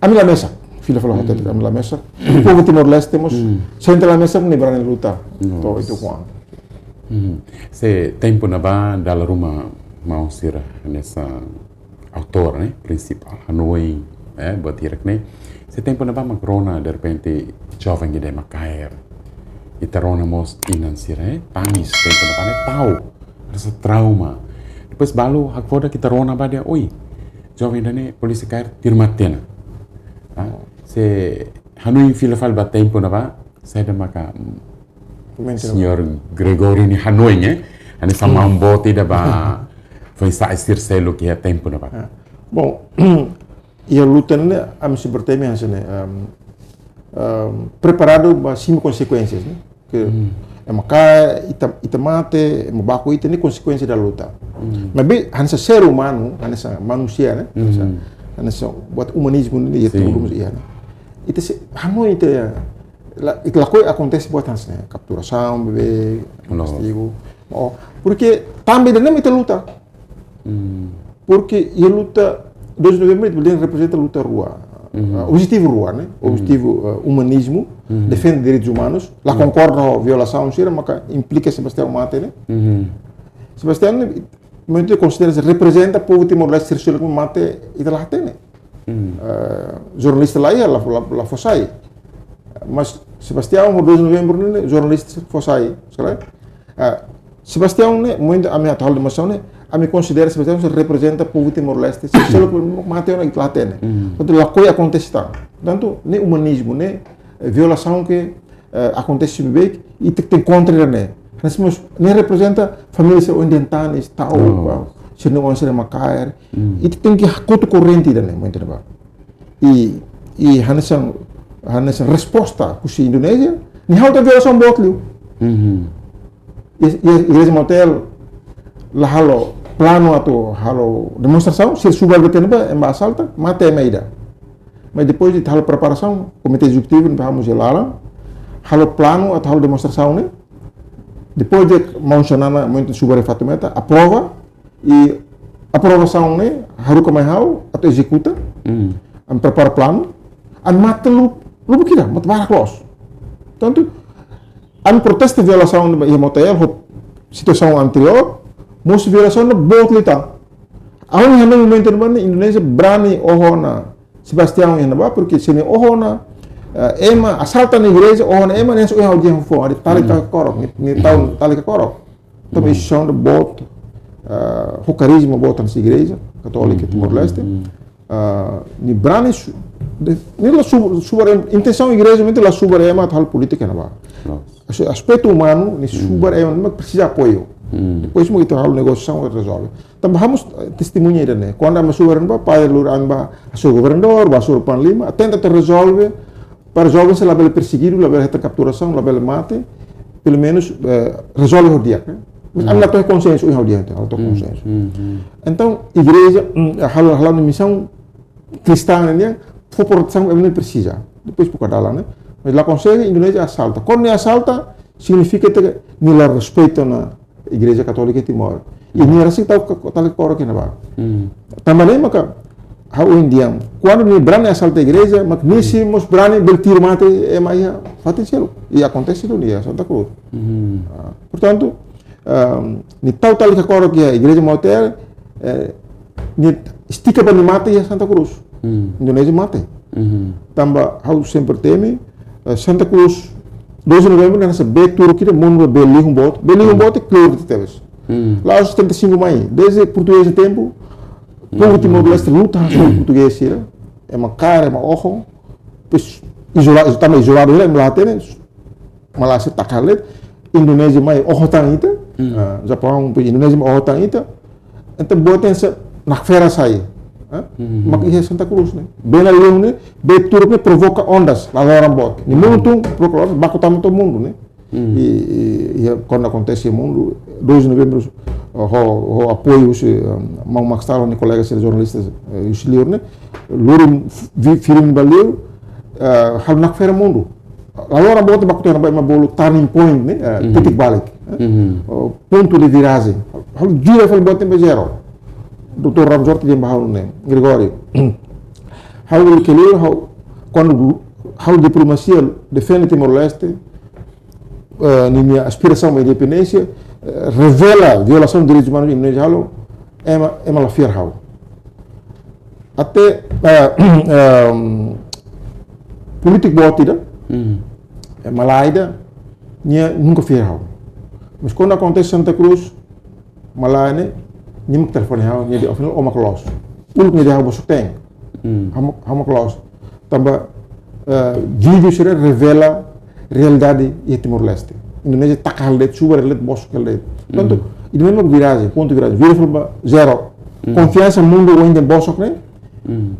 Ami la mesak, fila fali hotel, ami la mesak. Povu Timor-Leste mós, sente la mesak, nia brani luta. To'o uitoan. Se tempu ne'ebá dala ruma maun sira hanesan autór, ne'e? Prinsipál, hanoin, eh, buat hirak ne'e. Se tempu ne'ebá mak rona, derrepente, joven ida mak kaer. Ita rona mós inan sira, eh, tanis, tempu ne'ebá ne'e tau. Rasa trauma. Depois balu hakfodak ita rona ba dehan, oi, joven ida-ne'e polísia kaer, tuir mate ona. Ah, se hanoin fila fali ba tempu ne'ebá, saida maka, mm, señór Gregório nia hanoin, eh? Hanesan maun boot ida ba foin-sa'e sira seluk iha tempu ne'ebá. Ah. Bom, iha luta ne'e, ami sei bertemu hanesan ne'e, ehm, ehm, preparadu ba simu konsekuénsias, ne'e? Ke ema kaer, ita, ita mate, ema baku ita, ne'e konsekuénsia da luta. Maibé hanesan ser umanu, hanesan manusia, ne'e? Hanesan, hanesan buat umanizmu ne'e, iha tubuh iha ne'e. Ita sei, hanoin ita, la, ita lakohi akontese buat hanesan ne'e, kapturasaun, beibeik, kastigu. Oh, porke tanba ida-ne'e mak ita luta. Porke iha luta doze de novembro ita bele reprezenta luta rua. Ah, objetivu rua, ne'e? Objetivu, ah, umanizmu, defende direitus umanus, la konkorda ho violasaun sira, maka implika Sebastião mate, ne'e? Sebastião ne'e, ita konsidera se reprezenta povu Timor-Leste sira seluk mate ita la hatene. Ah, jornalista la iha, la, la, la fó sai. Mas Sebastião, ho doze de novembro ne'e, jornalista fó sai, salah? Ah, Sebastião ne'e, momentu ami atu halo demonstrasaun ne'e, ami konsidera Sebastião sei reprezenta povu Timor-Leste, sira seluk mate ona ita la hatene. Portantu lakohi akontese tan. Portantu ne'e umanizmu, ne'e, eh, violasaun ke, eh, akontese beibeik, ita tenke kontra ida-ne'e. Hanesan mós ne'e reprezenta família sira oin dehan tanis, tau, sira-nia oan sira mak kaer. Ita tenke hakotu korrente ida-ne'e, momentu ne'ebá. I, i hanesan, hanesan resposta husi Indonézia, nia halo tan violasaun boot liu. I, i, Igreja Motael la halo planu atu halo demonstrasaun, sira subar ba iha ne'ebá, ema asalta, mate ema ida. Mas depois de halo preparasaun, komité ezekutivu ne'ebé hamosu iha laran, halo planu atu halo demonstrasaun ne'e. Depois de maun Xanana, momentu subar iha Fatumeta, aprova, i aprovasaun ne'e haruka mai ha'u atu ezekuta, ami prepara planu, ami mate lubuk, lubuk ida, mate barak loos. Portantu, ami protesta violasaun ne'ebé iha Motael, ho situasaun anteriór, mosu violasaun ne'e boot liután. Ha'u hanoin momentu ne'ebá ne'e Indonézia brani oho ona Sebastião iha ne'ebá, porke se nia oho ona, eh, ema asalta nia igreja, oho ona ema, ne'e sei ha'u dehan fó, ari tali ka korok, nia, nia tau tali ka korok. Tanba instituisaun boot, ah, ho karizma boot hanesan Igreja Katólika Timor-Leste. Ah, nia brani su-, de, nia la su-, subar ema, intensaun igreja momentu la subar ema atu halo polítika iha ne'ebá. As-, aspetu umanu, nia subar ema ne'ebé presiza apoiu. Depois mak ita halo negosiasaun rezolve. Tanba ha'u mós, eh, testemuña ida-ne'e. Kuandu ami subar iha ne'ebá, padre lori ami bá hasoru governadór, bá hasoru panglima, tenta atu rezolve, para joven sira labele persegidu, labele hetan kapturasaun, labele mate, pelumenus, eh, rezolve ho di'ak, eh. Mas ami la to'o konsensu, ho di'ak, ami la to'o konsensu. Entaun, igreja, mm, halo, halo nia misaun kristaun ne'e, fó protesaun ba ema ne'ebé presiza. Depois buka dalan, eh. Mas la konsege, Indonézia asalta. Kuandu nia asalta, signifika katak nia la respeita ona Igreja Katólika Timor. I nia rasik tau ka-, tali ka korok iha ne'ebá. Tanba ne'e maka, ha'u indian. Kuandu nia brani asalta igreja, mak nia sei mós brani bele tiru mate ema iha fatin seluk. I akontese duni iha Santa Cruz. Ah, portantu, ah, nia tau tali kakorok iha igreja Motael, eh, nia estika ba nia mate iha Santa Cruz. Indonézia mate. Tanba ha'u sempre temi, eh, Santa Cruz, doze de novembru, hanesan bee turuk ida, mundu bee lihun boot, bee lihun boot, kleur tebes. La'ós setenta e cinco mai, desde portugés tempu, povu Timor-Leste luta hanesan portugés sira, ema kaer, ema oho, depois izola-, tanba izoladu hela, ema la hatene, Malázia taka hela de'it, Indonézia mai oho tan ita, ah, Japaun, Indonézia mai oho tan ita, entaun buat ida hanesan nakfera sai, ah? Mak iha Santa Cruz ne'e. Bee lihun ne'e, bee turuk ne'e provoka ondas, laloran boot. Nia mundu tun, provoka ondas, baku tama to'o mundu ne'e. I, i, i kuandu akontese iha mundu, doze de novembru, ho, ho apoiu husi, eh, maun Max Talon nia kolega sira jornalista, eh, husi liur ne'e, lori fi-, filme ba liur, eh, halo nakfera mundu. Laloran boot baku tiha ona ba ema bolu turning point ne'e, eh, titik balik, eh. Oh, pontu de virajen. Halo vira fali buat ne'e ba zero. Doutór Ramos Horta dehan ba ha'u ne'e, Gregório. Ha'u bolu ke liur, ha'u, kuandu ha'u diplomasia defende Timor-Leste, eh, ninia aspirasaun ba independénsia, eh, revela violasaun direitus umanus iha Indonézia halo, ema, ema la fiar ha'u. Até, eh, ehm, polítiku boot ida, eh, malae ida, nia nunka fiar ha'u. Mas kuandu akontese Santa Cruz, malae ne'e, nia mak telefone ha'u, nia dehan, "Afinál, ó mak loos. Uluk nia dehan ha'u bosok-teen. Ha'u mak, ha'u mak loos." Tanba, eh, vídeo sira revela realidade iha Timor-Leste. Indonézia taka hela de'it, subar hela de'it, bosok hela de'it. Portantu, ida-ne'e mak virajen, pontu virajen. Vira fali ba zero. Konfiansa mundu ohin dehan bosok ne'e,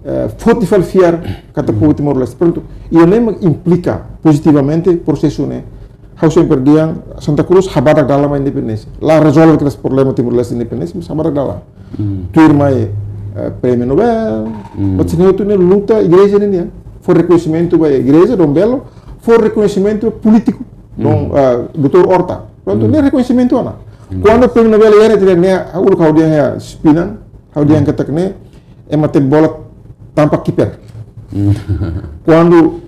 eh, foti fali fiar katak povu Timor-Leste. Portantu, ida-ne'e mak implika pozitivamente prosesu ne'e. Ha'u sempre dehan, Santa Cruz habadak dalan ba independénsia. La rezolve kedas problema Timor-Leste independénsia, mas habadak dalan. Tuir mai, eh, Prémiu Nobel, buat sira-ne'e hotu ne'e luta igreja nian. Fó rekoñesimentu ba igreja, Dom Belo, fó rekoñesimentu polítiku, Dom, eh, doutór Horta. Portantu, ne'e rekoñesimentu ona. Kuandu Prémiu Nobel iha ne'e, ne'e, ha'u uluk ha'u dehan iha Sipinang, ha'u dehan katak ne'e, ema tebe bola tanba kiper. Kuandu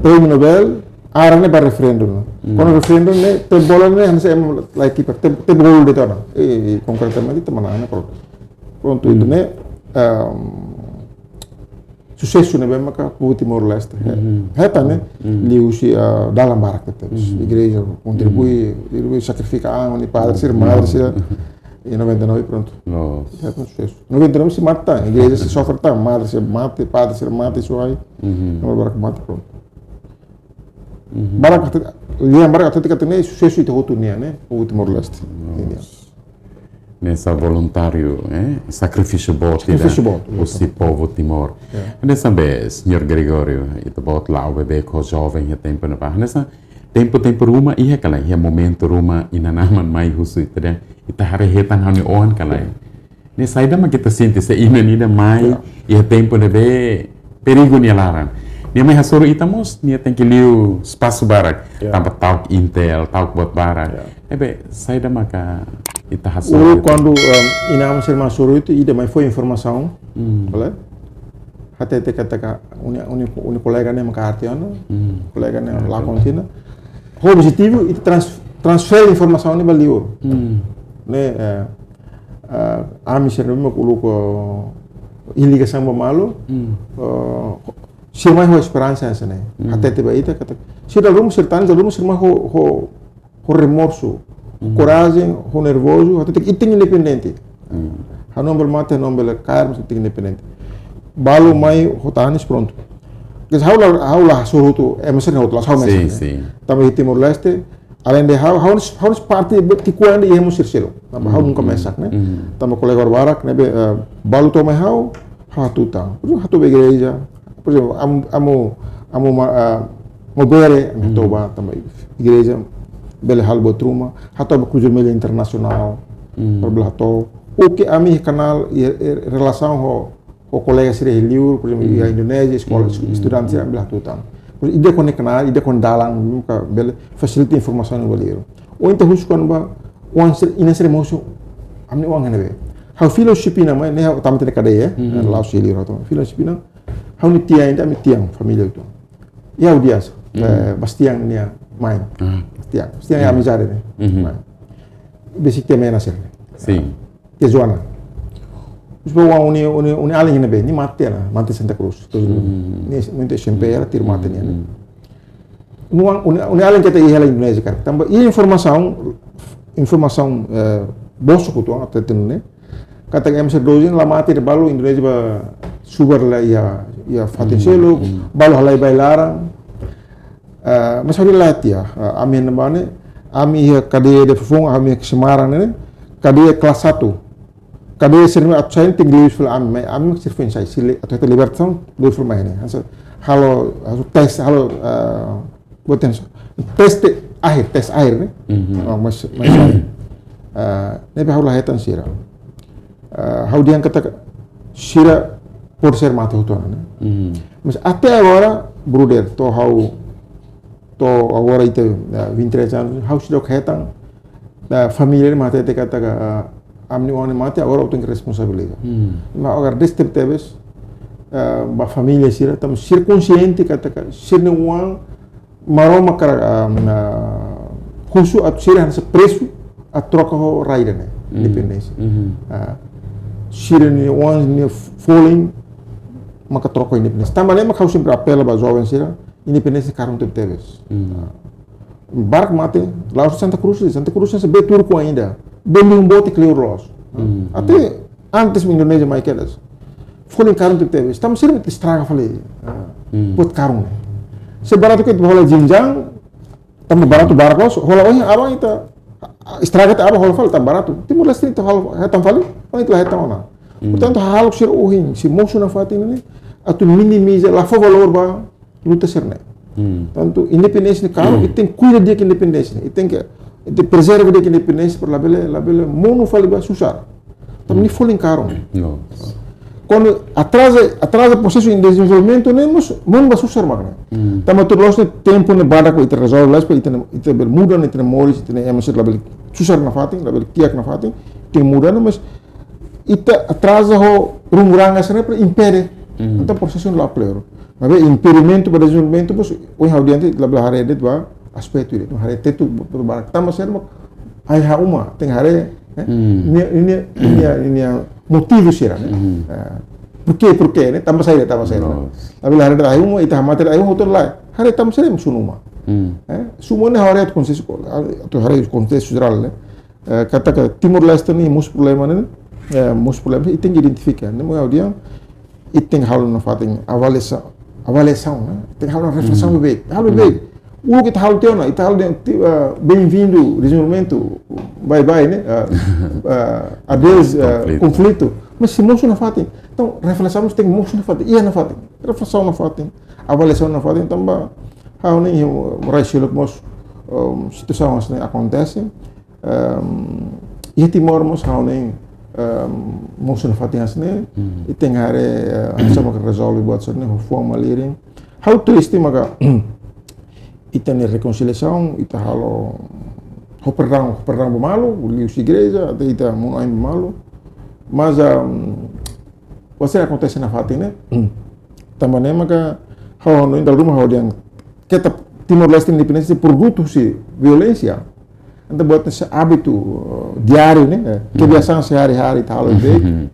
Prémiu Nobel, aran ne'e ba referendu. Kuandu referendu ne'e, tebe bola ne'e, hanesan ema la iha kiper, tebe, tebe gol de'it ona. I, i konkretamente, ita manán ona, prontu. Prontu, ida-ne'e, ehm, susesu ne'ebé maka povu Timor-Leste hetan ne'e, liuhusi, ah, dalan barak tebes. Igreja kontribui, kontribui, sakrifika an, ne'e padre sira, madre sira, i noventa e nove prontu. Hetan susesu. Noventa e nove sei mate tan, igreja sei sofre tan, madre sei mate, padre sei mate, soai. Nomor barak mate prontu. Barak, lian barak hatete katak ne'e susesu ita hotu nian, ne'e, povu Timor-Leste. Ne'e hanesan voluntáriu, eh? Sakrifísiu boot ida husi povu Timor. Ne'e tanba, señór Gregório, ita-boot la'o beibeik ho joven iha tempu ne'ebá. Hanesan tempu, tempu ruma iha ka lae, iha momentu ruma inan-aman mai husu ita dehan, ita haree hetan ha'u-nia oan ka lae. Ne'e saida mak ita sente se inan ida mai iha tempu ne'ebé perigu nia laran. Nia mai hasoru ita mós, nia tenke liu espasu barak. Tanba ta'uk intel, ta'uk buat barak. Ne'ebé, saida maka ita hasoru ita? Kuandu, em, inan-aman sira mai hasoru ita, ida mai fó informasaun. Hatete katak, uni, uni, uni kolega ne'e maka artian, kolega ne'e lakon tiha ona. Ho objetivu, ita trans-, transfere informasaun ne'e ba liur. Ne'e, eh, ah, ami sira ne'ebé mak uluk iha ligasaun ba malu, eh, sira mai ho esperansa hanesan ne'e. Hatete ba ita, katak, sira dala ruma, sira tan, dala ruma, sira mai ho, ho, ho remorsu, korajen, ho nervozu, hatete ita independente. Ha'u-nia oan bele mate, ha'u-nia oan bele kaer, mas ita independente. Balu mai ho tanis prontu. Kes ha'u la, ha'u la hasoru hotu, ema sira hotu, la hasoru mesak, ne'e. Tanba iha Timor-Leste, além de ha'u, ha'u, ha'u parte be-, ki'ikoan ida iha ema sira seluk. Tanba ha'u nunka mesak, ne'e. Tanba kolega barak, ne'ebé, eh, balu to'o mai ha'u, ha'u hatutan. Por ezemplu, hato'o ba igreja. Por ezemplu, amu, amu, amu ma-, ah, Maubere, ami hato'o ba, tanba igreja, bele halo buat ruma. Hato'o ba Cruz Vermelha Internasionál, para bele hato'o. Oke, ami kanál, i, i, relasaun ho, ho kolega sira iha liur, por ezemplu, iha Indonézia, eskola, estudante sira bele hatutan. Por ezemplu, ida kona kanál, ida kona dalan, nunka bele fasilita informasaun ba liur. Ou entaun husu kona-ba, oan sira, inan sira mosu, ami-nia oan iha ne'ebé. Ha'u fila husi Sipinang mai, ne'e ha'u tama tiha iha kadeia, eh. Mhm. La'ós hili roto. Fila husi Sipinang, ha'u-nia tia ida, ami tiang, família hotu. Iha Audias, mhm, eh, Bastian nia mãe. Ah. Bastian, Bastian, mhm, amizade ne'e. Mhm. Mãe. Besik tia Mena sira. Sin. Tia Joana. Depois ha'u-nia, ha'u-nia, ha'u-nia alin ne'ebé, nia mate ona, mate Santa Cruz. Mhm. Nia, nia S M P ela, tiru mate nia, ne'e. Mhm. Ha'u-nia, ha'u-nia alin ketak iha hela Indonézia, kan. Tanba iha informasaun, informasaun, eh, bosok hotu, até tenu ne'e. Katak M C doze la mate de'it, balu Indonézia bá subar lai iha, iha fatin, hmm, seluk, hmm, balu halai ba iha laran. Eh, mas ha'u la iha, eh, ami ne'ebá ne'e, ami iha kadeia ida foun, ami iha Semarang ne'e, kadeia kelas satu. Kadeia sira-ne'e atu sai tenke liu fali ami, ami sira foin sai, sira atu hetan libertasaun, liu fali mai ne'e. Hanesan halo, halo tes, halo, eh, buat yang teste akhir, tes akhir ne'e. Mhm. Oh, mas, mas, eh, ne'ebé ha'u la hetan sira. Eh, ha'u dehan katak sira pode ser mate hotu ona, ne'e. Mhm. Mas até agora, brother, to'o ha'u, to'o agora ita, eh, vinte e três anos, ha'u seidauk hetan, eh, família ne'e mate, hatete katak, eh, ami-nia oan ne'e mate, agora ha'u tenke responsabiliza. Mhm. Mas agora, deste tebes, eh, ba família sira, tanba sira konsiente katak, sira-nia oan, Maromak hakarak, ah, husu atu sira hanesan presu atu troka ho rai ida-ne'e, hmm, independénsia. Mhm. Ah, sira-nia oan nia folin maka troka independénsia. Tanba ne'e mak ha'u sempre apela ba joven sira, independénsia karun tebetebes. Hmm. Ah, barak mate, la'ós Santa Cruz, Santa Cruz ne'e bee Turku ainda. Bee liu boot kleur loos. Hmm. Até antes Indonézia mai kedas. Folin karun tebetebes. Tanba sira estraga fali. Ah, hmm, buat karun ne'e. Se baratu ke hola jinjang, tanba baratu barak loos, hola ohin aban ita, estraga ita aban hola fali, tanba baratu. Timor-Leste ita hola, hetan fali, ohin ita la hetan ona. Hmm. Portantu, hahalok sira ohin, sei mosu nafatin ne'e, atu minimiza, la fó valór ba luta sira-ne'e. Hmm. Tantu, independénsia ne'e karun, hmm, ita tenke kuida di'ak independénsia ne'e, ita tenke, ita tenke prezerva di'ak independénsia, para labele, labele monu fali ba susar. Tanba nia folin karun. No. Kuandu atraza, atraza prosesu de dezenvolvimentu ne'e mós, monu ba susar mak ne'e. Hmm. Tanba tuir loos ne'e tempu ne'e badak ita rezolve, lais pa ita, ita bele muda, ita moris, ita ema sira labele susar nafatin, labele kiak nafatin, tenke muda, mas ita atraza ho runguranga sira-ne'e para impede. Hmm. Entaun prosesu ne'e la'o kleur. Maibé impedimentu ba dezenvolvimentu, pois, ohin ha'u dehan ita labele haree de'it ba aspetu ida, haree tetu ba, ba, ba, tanba sira mak hahú uma, tenke haree, eh? Hmm. Ne'e, ne'e, ne'e, ne'e motivu sira, ne'e? Hmm. Ah, porquê, porquê, ne'e? Tanba saida, tanba saida, ne'e? Loos. Labele haree de'it hahú uma, ita hamate de'it hahú uma, hotu lae. Haree tanba saida mak sunu uma. Hmm. Eh? Sunu uma ne'e haree atu kontestu, atu haree kontestu jerál, ne'e? Eh, katak Timor-Leste ne'e mosu problema ne'e, eh, mosu problema, ita tenke identifika, ne'e? Maibé ha'u dehan, ita tenke halo nafatin avaliasaun, avaliasaun, ne'e? Tenke halo reflesaun, hmm, beibeik, halo, hmm, beibeik. Uluk ita halo tiha ona, ita halo dehan, ti-, eh, bem-vindo, dezenvolvimentu, bye bye, ne'e? Eh, eh, adeus, eh, konflitu, konflitu. Mas sei mosu nafatin. Entaun, reflesaun mós tenke mosu nafatin, iha nafatin. Reflesaun nafatin, avaliasaun nafatin, tanba ha'u hanoin, eh, rai seluk mós, um, situasaun hanesan ne'e akontese. Ehm, iha Timor mós ha'u hanoin, ehm, mosu nafatin hanesan ne'e, hmm, ita tenke haree, eh, hanesan mak rezolve buat sira-ne'e, ho fuan malirin. Ha'u triste maka ita-nia rekonsiliasaun, ita halo, ho perdaun, ho perdaun ba malu, liuhusi igreja, até ita monu ain ba malu. Mas, ehm, buat sira akontese nafatin ne'e. Tanba ne'e maka ha'u hanoin dala ruma ha'u dehan katak Timor-Leste independénsia produtu husi violénsia. Entaun buat ne'e sai hábitu, eh, diáriu, ne'e? Eh, hmm, kebiasaan sehari-hari ita halo de'it. Hmm.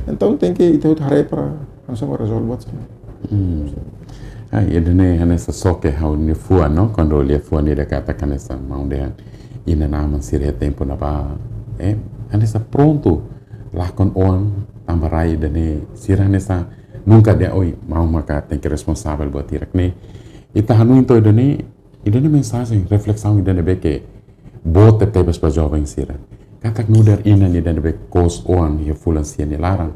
Entaun tenke ita hotu haree para hanesan mak rezolve buat sira-ne'e. Hmm. Ah, ida-ne'e hanesan xoke ha'u-nia fuan, no? Kuandu lia fuan ida katak hanesan maun dehan inan-aman sira iha tempu ne'ebá, eh, hanesan prontu lakon oan tanba rai ida-ne'e, sira hanesan nunka dehan oi, maun maka tenke responsavel buat hirak-ne'e. Ita hanoin to'o ida-ne'e, ida-ne'e mensajen, reflesaun ida ne'ebé ke boot tebes ba joven sira. Katak nu'udar inan ida ne'ebé kos oan iha fulan sia nia laran,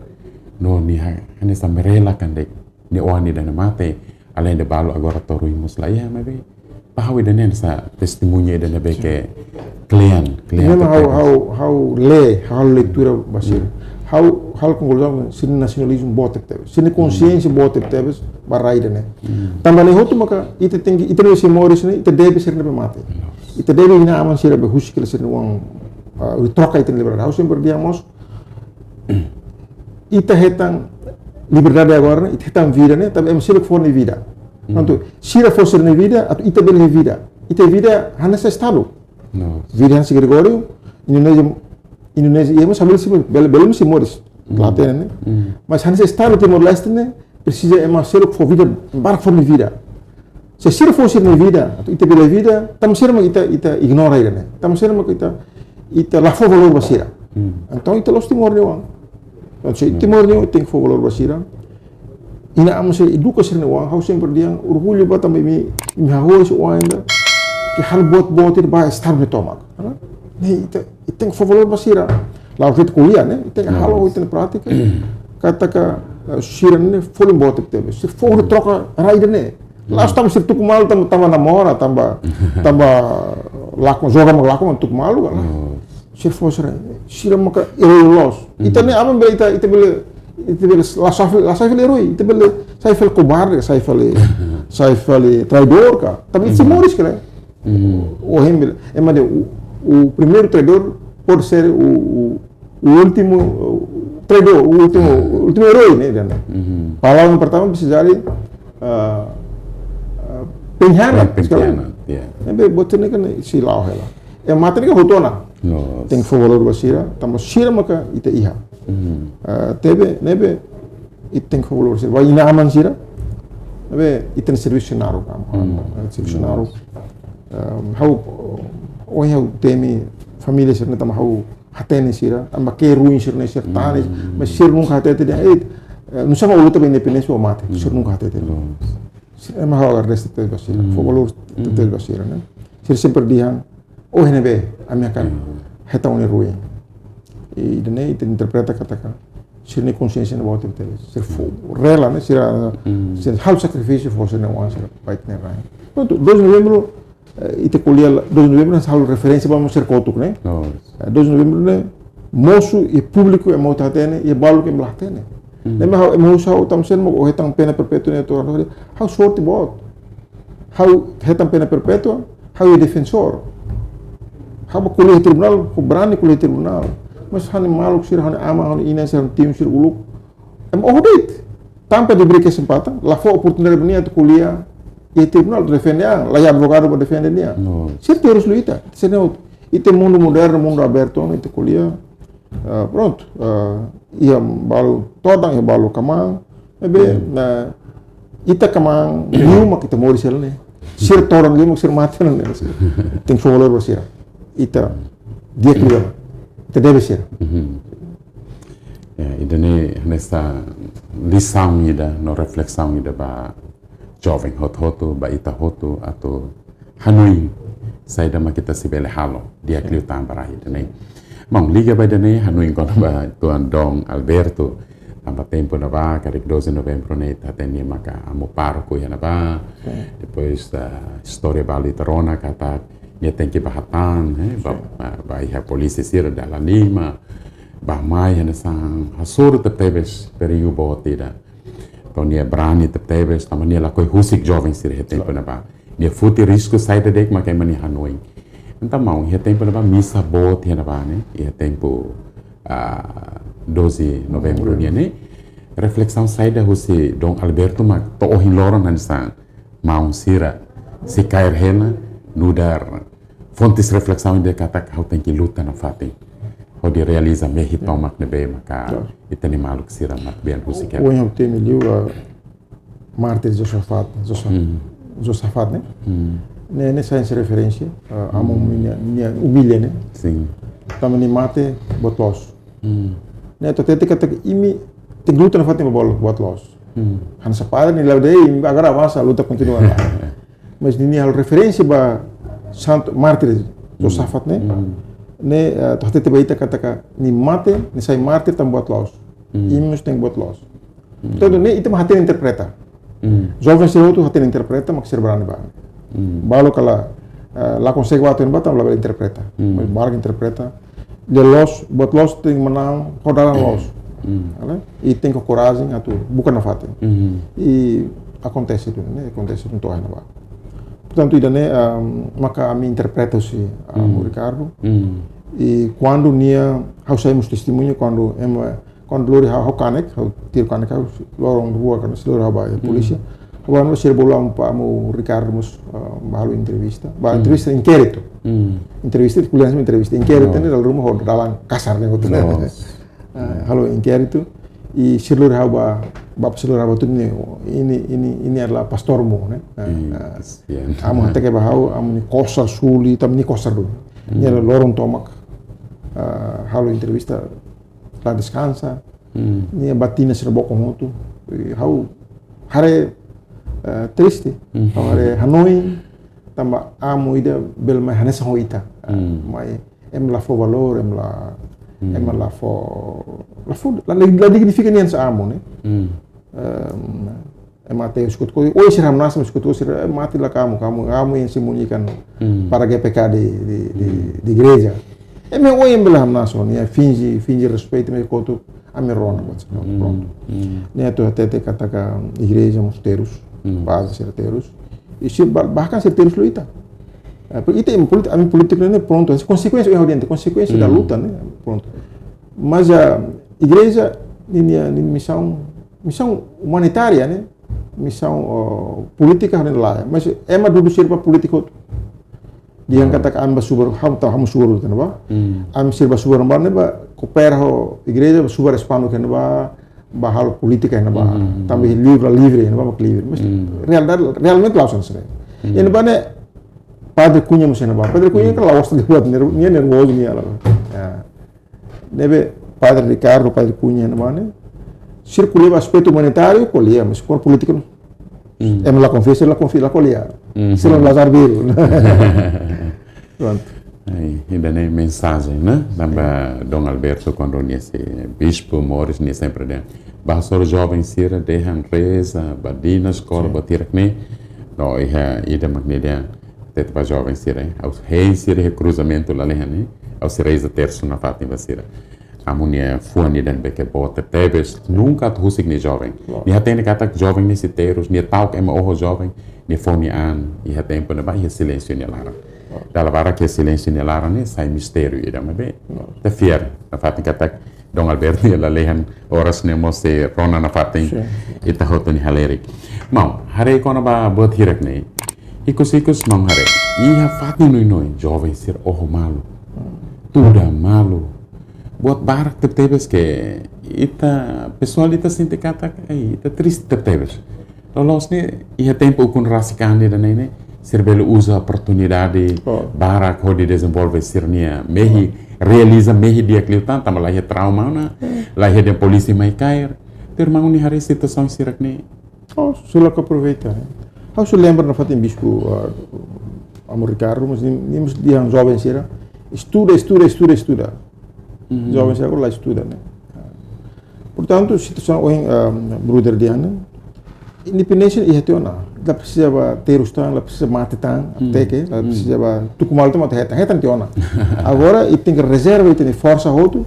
no nia ha-, hanesan merelakan de'it nia oan ida-ne'e mate, alende balu agora to'o ruin mós la iha, maibé ba ha'u ida-ne'e hanesan testemuña ida ne'ebé ke kle'an, kle'an. Memang ha'u, tebes. Ha'u, ha'u lee, ha'u leitura ba sira. Hmm. Ha'u, ha'u konkluzaun, sira-nia nasionalizmu boot tebes. Sira-nia konsiénsia, hmm, boot tebes ba rai ida-ne'e. Hmm. Tanba ne'e hotu maka ita tenke, ita ne'ebé sei moris ne'e, ita debe sira ne'ebé mate. Yes. Ita debe inan-aman sira ne'ebé husik hela sira-nia oan, ah, troka ita-nia liberdade. Ha'u sempre dehan mós, ita hetan liberdade agora ne'e, ita hetan vida ne'e, tanba ema seluk fó nia vida. Portantu, sira fó sira-nia vida, atu ita bele iha vida. Ita iha vida hanesan Estadu. No. Vida hanesan Gregório, Indonézia, Indonézia, iha mós bele sei, bele, bele sei moris. La hatene, ne'e? Mas hanesan Estadu Timor-Leste ne'e, presiza ema seluk fó vida, barak fó nia vida. Se sira fó sira-nia vida, atu ita bele iha vida, tanba sira mak ita, ita ignora ida-ne'e. Tanba sira mak ita, ita la fó valór ba sira. Entaun ita la'ós Timor nia oan. Entaun se Timor nia oan tenke fó valór ba sira. Inan-aman sira eduka sira-nia oan, ha'u sempre dehan orgullu ba tanba imi, imi hahú sira oan ida. Ke halo buat, buat ida ba Estadu nia tomak. Ne'e ita, ita tenke fó valór ba sira. La'ós ita ko'alia, ne'e? Ita tenke halo, ita-nia prátika. Katak, eh, sira ne'e folin boot tebes. Sira fó troka rai ida-ne'e. La'ós tanba sira tuku malu, tanba, tanba namora, tanba, tanba lakon, joga mak lakon, tuku malu, kan? Sira fó sira, sira maka erói loloos. Ita ne'e aban bele ita, ita bele, ita bele la sai fali, la sai fali erói, ita bele sai fali kobarde, sai fali, sai fali traidór ka. Tanba ita sei moris ka lae. Ohin bele, ema dehan o, o primeiro traidor pode ser o, o, o último, o traidor, o último, o último erói, ne'e? Palavra pertama bisa jadi, ah, ah, pengkhianat, pengkhianat, ya. Ne'ebé buat ne'e kan sei la'o hela. Ema mate ne'e kan hotu ona. Tenke fó valór ba sira, tanba sira maka ita iha. Ah, tebe, ne'ebé, ita tenke fó valór sira. Ba inan-aman sira, ne'ebé, ita-nia servisu naruk, kan? Servisu naruk. Ah, ha'u, ohin ha'u temi família sira-ne'e tanba ha'u hatene sira, tanba ke ruin sira-ne'e sira tane, mas sira nunka hatete dehan, eh, eh, nusá mak ó luta ba independénsia ó mate, sira nunka hatete. Sira, ema ha'u agradese tebes ba sira, fó valór tebes ba sira, ne'e? Sira sempre dehan, ohin ne'ebé, ami akan hetan ó-nia ruin. I ida-ne'e, ita interpreta katak, sira-nia konsiénsia ne'e boot tebes. Sira fó, rela, ne'e? Sira, sira halo sakrifísiu, fó sira-nia oan, sira ba ita-nia rai. Prontu, doze de novembro, eh, ita ko'alia la, doze de novembro, halo referénsia ba mós sira kotuk, ne'e? Eh, doze de novembro ne'e, mosu iha públiku ema hotu hatene, iha balu ema la hatene. Ne'e mak ha'u, ema hotu ha'u, tanba sira mak ó hetan pena perpétua ne'e, atu ha'u sorte boot. Ha'u hetan pena perpétua, ha'u iha defensór. Ha'u bá ko'alia iha tribunál, ha'u brani ko'alia iha tribunál. Mas ha'u-nia maluk sira, ha'u-nia aman, ha'u-nia inan sira, ha'u-nia tiu sira uluk. Ema oho de'it. Tanba diberi kesempatan, la fó oportunidade ba nia atu ko'alia iha tribunál, atu defende an, la iha advogadu ba defende nia. Sira terus luta. Sira ne'e, ita mundu modernu, mundu abertu, ita ko'alia. Ah, prontu. Ah, iha balu todan, iha balu kmaan. Ne'ebé, ah, ita kmaan liu mak ita moris hela ne'e. Sira todan liu mak sira mate hela ne'e. Tenke fó valór ba sira. Ita di'ak liu. Ita debe sira. Ya, ida-ne'e hanesan lisaun ida, no reflesaun ida ba joven hotu-hotu, ba ita hotu, atu hanoin saida mak ita sei bele halo di'ak liután ba rai ida-ne'e. Maun, liga ba ida-ne'e, hanoin kona-ba tuan Dom Alberto, tanba tempu ne'ebá, karik doze de novembro ne'e, ita hatene maka amu pároku iha ne'ebá. Depois, ah, istória balu ita rona katak nia tenke bá hatán, eh, bá, bá, bá iha polísia sira dala lima, bá mai hanesan hasoru tebetebes, perigu boot ida. Entaun nia brani tebetebes, tanba nia lakohi husik joven sira iha tempu ne'ebá. Nia foti risku saida de'it maka ema nia hanoin. Entaun maun, iha tempu ne'ebá misa boot iha ne'ebá ne'e, iha tempu, ah, doze novembro nian ne'e. Reflesaun saida husi Dom Alberto mak to'o ohin loron hanesan maun sira sei kaer hela, nu'udar fontes reflesaun ida katak ha'u tenke luta nafatin hodi realiza mehi tomak ne'ebé maka ita-nia maluk sira matebian husik hela. Ohin ha'u temi liu, ah, mártir Josafat, Josa-, Josafat, ne'e? Ne'e, ne'e sai hanesan referénsia, ah, amu nia, nia umilha, ne'e? Sin. Tanba nia mate buat loos. Ne'e, atu hatete katak imi tenke luta nafatin ba buat, buat loos. Hanesan padre nia la'o de'it, imi agora avansa, luta kontinua. Mas nia, nia halo referénsia ba santu mártir Josafat, ne'e? Ne'e, eh, atu hatete ba ita katak nia mate, nia sai mártir tanba buat loos. Imi mós tenke buat loos. Entaun, ne'e ita mak hatene interpreta. Joven sira hotu hatene interpreta, mak sira brani bá. Balu kala, eh, la konsege bá, hatene bá, tanba labele interpreta. Mas barak interpreta. Lia loos, buat loos tenke manán, ho dalan loos. Ne'e? I tenke korajen atu buka nafatin. I akontese duni, ne'e? Akontese duni to'o iha ne'ebá. Portantu, ida-ne'e, ehm, maka ami interpreta husi, ehm, Ricardo. I kuandu nia, ha'u sai mós testemuña, kuandu ema, kuandu lori ha'u, ha'u kanek, ha'u tiru kanek, ha'u loron rua kanek, lori ha'u ba polísia. Ha'u ba no sira bolu amu pa amu Ricardo mós, ah, ba halo entrevista. Ba entrevista inkéritu. Entrevista, ko'alia hanesan entrevista. Inkéritu ne'e dala ruma ho dalan kasar ne'e hotu ne'e. Ah, halo inkéritu. I sira lori ha'u ba, ba sira lori ha'u ba tuir ne'e, ini, ini, ini adalah pastormu, ne'e. Ah, amu hateke ba ha'u, amu-nia kosar suli, tanba nia kosar duni. Nia la loron tomak, ah, halo entrevista, la deskansa. Nia batina sira bokon hotu. I ha'u haree, eh, triste. Ha'u haree hanoin, tanba amu ida bele mai hanesan ho ita. Mai ema la fó valór, ema la, ema la fó, la fó, la, la dignifika nia hanesan amu, ne'e. Em, ema até eskuta ko'alia, oi sira hamnasa, eskuta ko'alia sira, eh, mate la kamu, kamu, kamu yang sembunyikan para G P K di, di, di, di gereja. Ema oi ema bele hamnasa, nia finje, finje respeitu, ema kotu, ami rona, pronto. Nia atu hatete katak igreja mós terus, baze sira terus. I sira ba-, bahkan sira terus liu ita. Eh, ita ema polítika, ami polítika ne'e pronto, konsekuénsia, eh, audiente, konsekuénsia da luta, ne'e, pronto. Mas a igreja, nia, nia misaun, misaun umanitária, ne'e, misaun, oh, polítika ne'e lae. Mas ema dudu sira ba polítika hotu. Dehan katak ami ba subar, ha'u ta, ha'u subar hotu ne'ebá. Ami sira ba subar ne'ebá, ne'ebá koopera ho igreja, ba subar espandu iha ne'ebá, ba halo polítika iha ne'ebá. Tanba livre, livre, iha ne'ebá, ba livre. Mas realidade, realmente la'ós hanesan ne'e. Iha ne'ebá ne'e, Padre Cunha mós iha ne'ebá. Padre Cunha kan la gosta de buat, nia, nia nervozu nia la. Ya. Ne'ebé Padre Ricardo, Padre Cunha, ne'ebá ne'e, sira ko'alia ba aspetu umanitáriu, ko'alia, mas kuandu polítika, ema la konfia, sira la konfia, la ko'alia. Sira la zarbil. Pronto. Ai, ida-ne'e mensajen, ne'e? Tanba Dom Alberto, kuandu nia sei bispu moris, nia sempre dehan: Ba hasoru joven sira, dehan reza, ba dinas, kór, ba tirak ne'e. No, iha ida mak nia dehan, hatete ba joven sira, eh. Ha'u hein sira iha kruzamentu lalehan ne'e, ha'u sei reza tersu nafatin ba sira. Amu nia fuan ida ne'ebé ke boot tebes, nunka atu husik nia joven. Nia hatene katak joven ne'e sei terus, nia ta'uk ema oho joven, nia fó nia an, iha tempu ne'ebá, iha silénsiu nia laran. Dala barak iha silénsiu nia laran ne'e, sai mistériu ida, maibé ita fiar, nafatin katak, Dom Alberto nia lalehan oras ne'e mós sei rona nafatin ita hotu nia halerik. Maun, haree kona-ba buat hirak ne'e. Ikus-ikus maun haree. Iha fatin oioin, joven sira oho malu. Tuda malu. Buat barak tebetebes ke ita, pesoál ita sente katak, ai, ita triste tebetebes. Loloos ne'e, iha tempu ukun rasik an ida-ne'e ne'e, sira bele uza oportunidade barak hodi dezenvolve sira-nia mehi, realiza mehi di'ak liután, tanba la iha trauma ona, la iha dehan polísia mai kaer. Irmaun nia haree situasaun sira ne'e. Oh, sula ka aproveita, eh. Ha'u sei lembra nafatin bispu, ah, Amu Ricardo, mas nia, nia mós dehan joven sira, estuda, estuda, estuda, estuda. Joven sira agora la estuda, ne'e. Portantu, situasaun ohin, ah, brother dehan ne'e, independénsia iha tiha ona. La presiza ba terus tan, la presiza mate tan, hateke, la presiza ba tuku malu tan, mate hetan, hetan tiha ona. Agora, ita tenke rezerva, ita-nia forsa hotu,